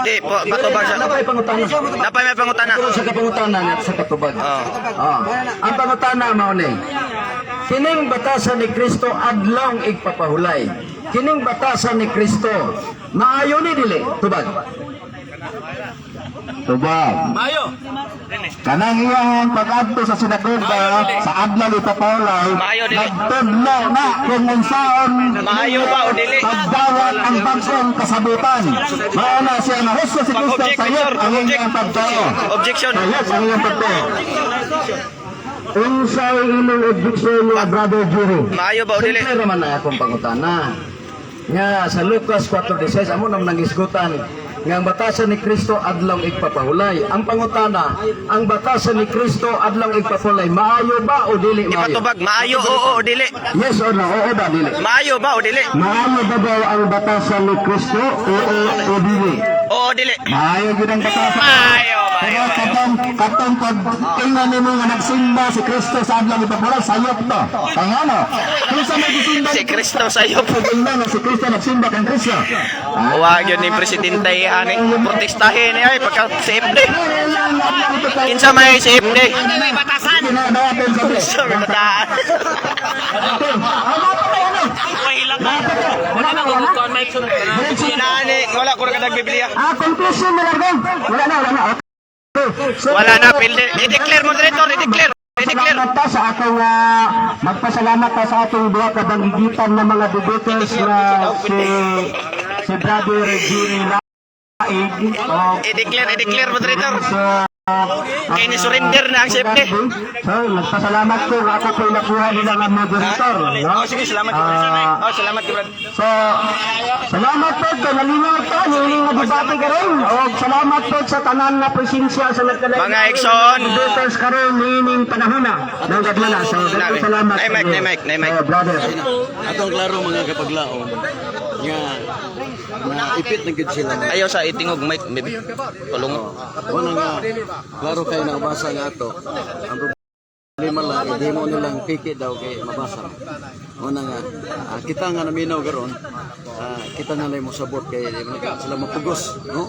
Di, po, patubag sa. Napay pangutana. Napay may pangutana. Pero sa kapangutana niya sa katubag. Oo. Ang pangutana mao ni. Kining batasan ni Kristo adlong igpapahulay. Kining batasan ni Kristo maayo ni dili tubag. Tubag. Kanang iyang pag-adto sa sinagoga sa adlaw ipapahulay, Maayo, dili. nagtudlo na kung unsaon Maayo ba o dili? pagdawat ang bagong kasabutan. Mao na siya na husto si Kristo Pag-object, sayop Victor, ang pag-object. iyang pagtao. Objection. Sayop ang iyang pagtao. Unsay imong objection nga Brother Jerry? Maayo ba o dili? Simple naman na akong pangutana. Nga sa Lucas 4:16 amo nang nangisgutan. Nga ang batasan ni Kristo adlong igpapahulay. Ang pangutana, ang batasan ni Kristo adlong igpapahulay, maayo ba o dili maayo? Ipatubag, maayo, oo o dili? Yes or no? Oo ba dili? Maayo ba o dili? Maayo ba daw ang batasan ni Kristo? Oo o dili? Oo, dili. Maayo gyud ang batasan. Maayo, maayo. Pero katong katong pag ingon nimo nga nagsimba si Kristo sa adlong igpapahulay, sayop to. Kay ngano? Kinsa may gisimba? Si Kristo sayop. Pag ingon nga si Kristo nagsimba kang Kristo. Wa gyud ni presidente ani protestahin ni ay pagka CFD. Kinsa may CFD? May batasan. Sa may bataan. Inaani, wala ko na kadag Biblia. Ah, conclusion na lang ba? Wala na, wala na. Okay. So, Wala na pilde. I-declare, moderator, i-declare. I-declare. Salamat ta sa atong magpasalamat ta sa atong duha ka banggigitan ng mga debaters na si si Brother Jimmy Laig o I-declare, i-declare, moderator. sa Kay ni surrender na ang CFD. So, nagpasalamat ko nga ako po'y nakuha nila nga moderator. No? Oh, sige, salamat ko. Oh, salamat ko, brad. So, salamat po kay nalingaw ta, niining nga debate karon. O salamat po sa tanan nga presensya sa nagkalain. Mga igsoon. Debaters karon niining panahona ng kadlala. So, daghang salamat. Nay, Mike, nay, Mike, nay, Mike. Oh, brother. Atong klaro, mga kapaglaom, nga na ipit na gid sila. Ayaw sa itingog mic, maybe. Tulungan. Wala nga klaro kayo nakabasa nga ato. Ang problema lang hindi mo nilang piki daw kay mabasa. Wala nga kita nga naminaw karon, kita na lang mo sabot kay di man na sila mapugos, no?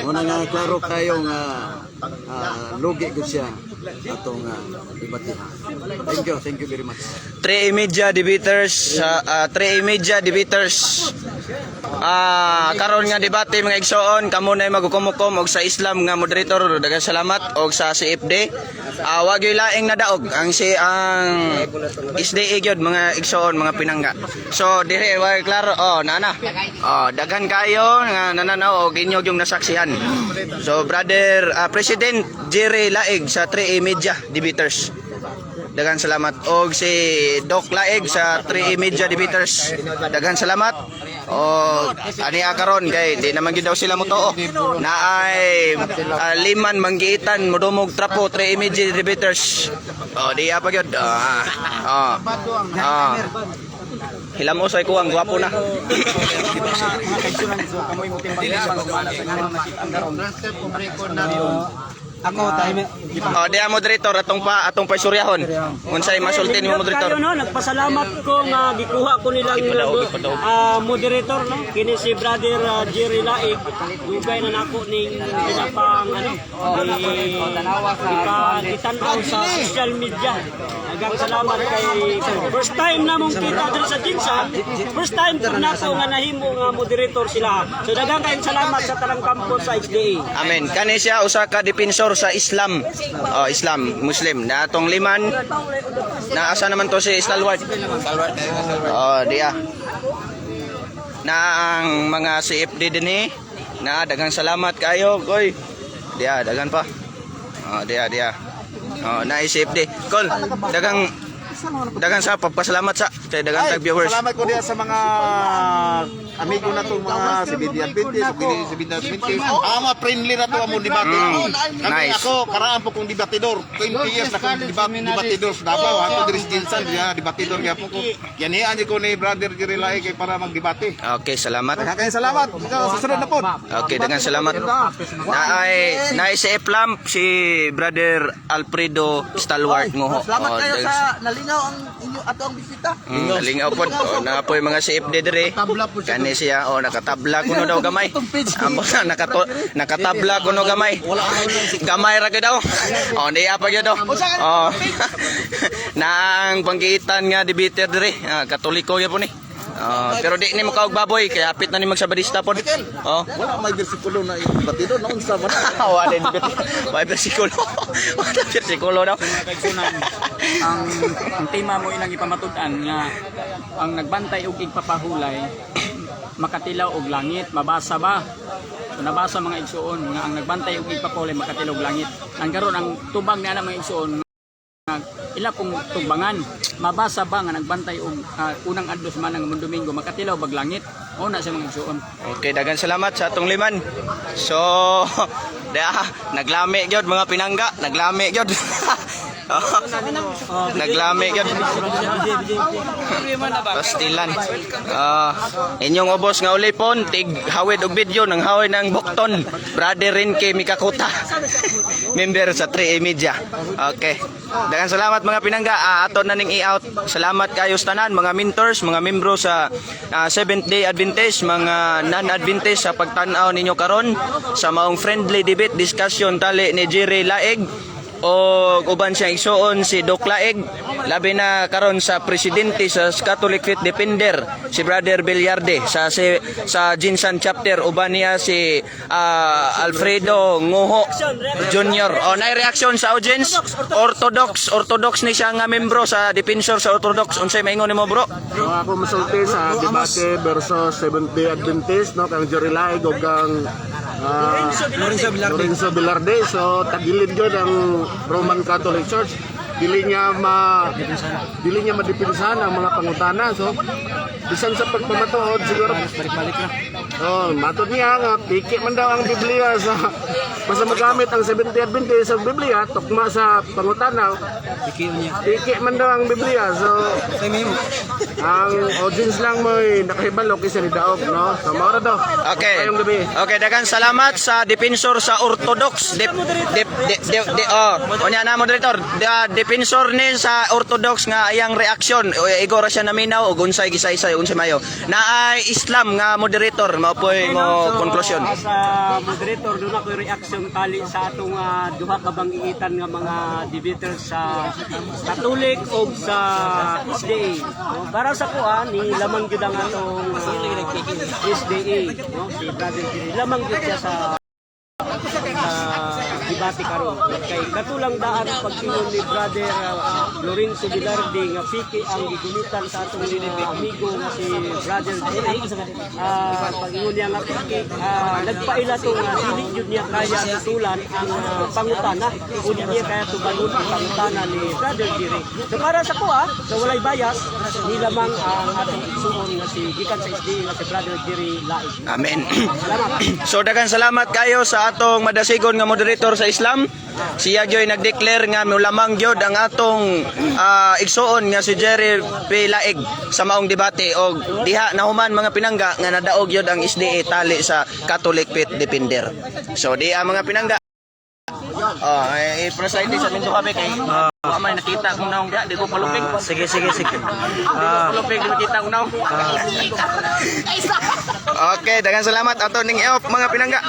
Wala nga klaro kayo nga lugi gud siya atong debate. Thank you, thank you very much. 3 media debaters, 3 media debaters. Karon nga debate, mga igsoon, kamo na magukumukom og sa Islam nga moderator, daghang salamat og sa CFD. Wag yoy laing nadaog ang si ang SDA gyud, mga igsoon, mga pinangga. So dire wa klaro, oh nana. Oh, daghan kayo nga nananaw og inyo yung nasaksihan. So brother President Jerry Laig sa 3A Media Debaters. Daghang salamat. Og si Doc Laeg sa 3A Media Debaters. Daghang salamat. Og ani karon kay di naman gyud daw sila motoo. Naay liman manggiitan modumog trapo 3A Media Debaters. Oh, di pa gyud. Ah. Ah. Ah. Hilam usay ko ang gwapo na. Ako tayo. Oh, di ang moderator atong pa atong paisuryahon. Unsay masulti nimo, moderator? Kayo, no, nagpasalamat ko nga gikuha ko nilang Ipadaog, ipadaog. Moderator, no. Kini si Brother Jerry Laig, dugay na nako ning pinapang ano, ipa gitan-aw sa social media. Daghang salamat kay first time na mong kita diri sa GenSan, first time ko nako nga nahimo nga moderator sila. So daghang kayong salamat sa tanang kampo sa HDA. Amen. Kani siya usa ka defensor sa Islam. Oh, Islam, Muslim. Na atong liman na asa naman to si Stalwart. Oh, diya. Na ang mga CFD dinhi na daghang salamat kayo, koy. Diya, daghan pa. Oh, diya, diya. Oh, na CFD. Kol, daghang daghang sa pagpasalamat sa kay daghang tag viewers. Salamat ko diya sa mga amigo na to, mga si Bidi Adventist, si Bidi Adventist. Ang mga friendly na to among debate. Kami Nice. ako karaan po kong debatidor. 20 years na kong debatidor sa Davao. Ato diri sa GenSan, diya debatidor gyapon ko. Yanian ko ni Brother Jerry Lae kay para magdebate. Okay, salamat. Daghang salamat. Ikaw sa sunod na pod. Okay, daghang salamat. Naay naay si Eplam si Brother Alfredo Stalwart mo. Salamat kayo sa nalingaw ang inyo ato ang bisita. Nalingaw pod. Oh, na po yung mga CFD dire. Kani siya, oh, nakatabla kuno daw gamay. Amo na nakatabla kuno gamay. Gamay ra gyud daw. Oh, di apa gyud daw. Oh. Na ang panggiitan nga debater dire. Ah, Katoliko gyud po ni. Oh, pero di ni makaog baboy kaya hapit na ni magsabadista pod. Oh. Wala may bersikulo na yung debatidor na unsa man. Wala din may bersikulo. Wala bersikulo daw. Ang tema mo ilang ipamatud-an nga ang nagbantay og igpapahulay makatilaw og langit, mabasa ba? So nabasa, mga igsuon, nga ang nagbantay og igpapahulay makatilaw og langit. Ang karon ang tubag niya mga igsuon. Ila pong tugbangan, mabasa ba nga nagbantay og unang adlaw sa semana nga Domingo makatilaw bag langit? O na siya, mga igsuon. Okay, dagan salamat sa atong liman. So, da, naglami gyud, mga pinangga, naglami gyud. Oh, naglami gyud. Pastilan. Ah, inyong ubos nga ulipon, tig hawid og video nang hawid ng bukton. Brother Rinke Mikakuta. Member sa 3A Media. Okay. Daghang salamat, mga pinangga. Ato na ning i-out. Salamat kayo sa tanan, mga mentors, mga membro sa Seventh Day Adventist, mga non-Adventist sa pagtan-aw ninyo karon sa maong friendly debate discussion tali ni Jerry Laeg o uban siyang igsuon si Doc Laeg, labi na karon sa presidente sa Catholic Faith Defender, si Brother Villarde sa Jinsan chapter, uban niya si Alfredo Nguho Jr. O nay reaction sa audience. Orthodox, Orthodox ni siya nga membro sa defensor sa Orthodox. Unsay maingon nimo, bro? So ako masulti sa debate versus Seventh Day Adventist, no, kang Jerry Laig ug kang Lorenzo Velarde. So tagilid gyud ang Roman Catholic Church. Dili niya madipinsahan ang mga pangutana. So bisan sa pagpamatuod siguro balik-balik na. Oh, matod niya nga piki man daw ang Biblia sa basta magamit ang Seventh Day Adventist sa Biblia tukma sa pangutana. Piki man daw ang Biblia. So ang audience lang mo'y nakahibalo kaysa ni Daog, no? So, maura daw. Okay. Ngayong gabi. Okay, daghang salamat sa defensor sa Orthodox. Dip, dip, dip, dip, di, oh, unya na, moderator. Defensor ni sa Orthodox nga iyang reaksyon. O, igora siya naminaw ug unsay gisaysay, unsay mayo. Naay Islam nga moderator, mao poy mo konklusyon. As a moderator, doon ako reaction tali sa atong duha ka bangiitan nga mga debaters sa Catholic o sa SDA. No? Para sa kuha, ni lamang gyud ang atong SDA, no? Si Brother Jerry. Lamang gyud siya sa debate karon kay katulang daan pag-ingon ni Brother Lorenzo Velarde nga piki ang gigunitan sa atong amigo nga si Brother Jerry. Pag-ingon niya nga piki, nagpaila to nga dili jud niya kaya tutulan ang pangutana o di niya kaya tubagon ang pangutana ni Brother Jerry. So para sa kuha, sa walay bias, nilamang ang atong igsuon nga si gikan sa SDA nga si Brother Jerry Laig. Amen. Salamat. So daghang salamat kayo sa atong madasigon nga moderator sa Islam. Siya gyoy nagdeclare nga mulamang gyud ang atong igsuon nga si Jerry P. Laig sa maong debate og diha nahuman, mga pinangga, nga nadaog gyud ang SDA tali sa Catholic Faith Defender. So diha, mga pinangga. Oh, eh, i-preside sa Minto kami kay wa may nakita kong naong diha, di ko palupig. Sige, sige, sige. Di ko palupig, di makita kong naong. Okay, daghang salamat ato ning off, mga pinangga.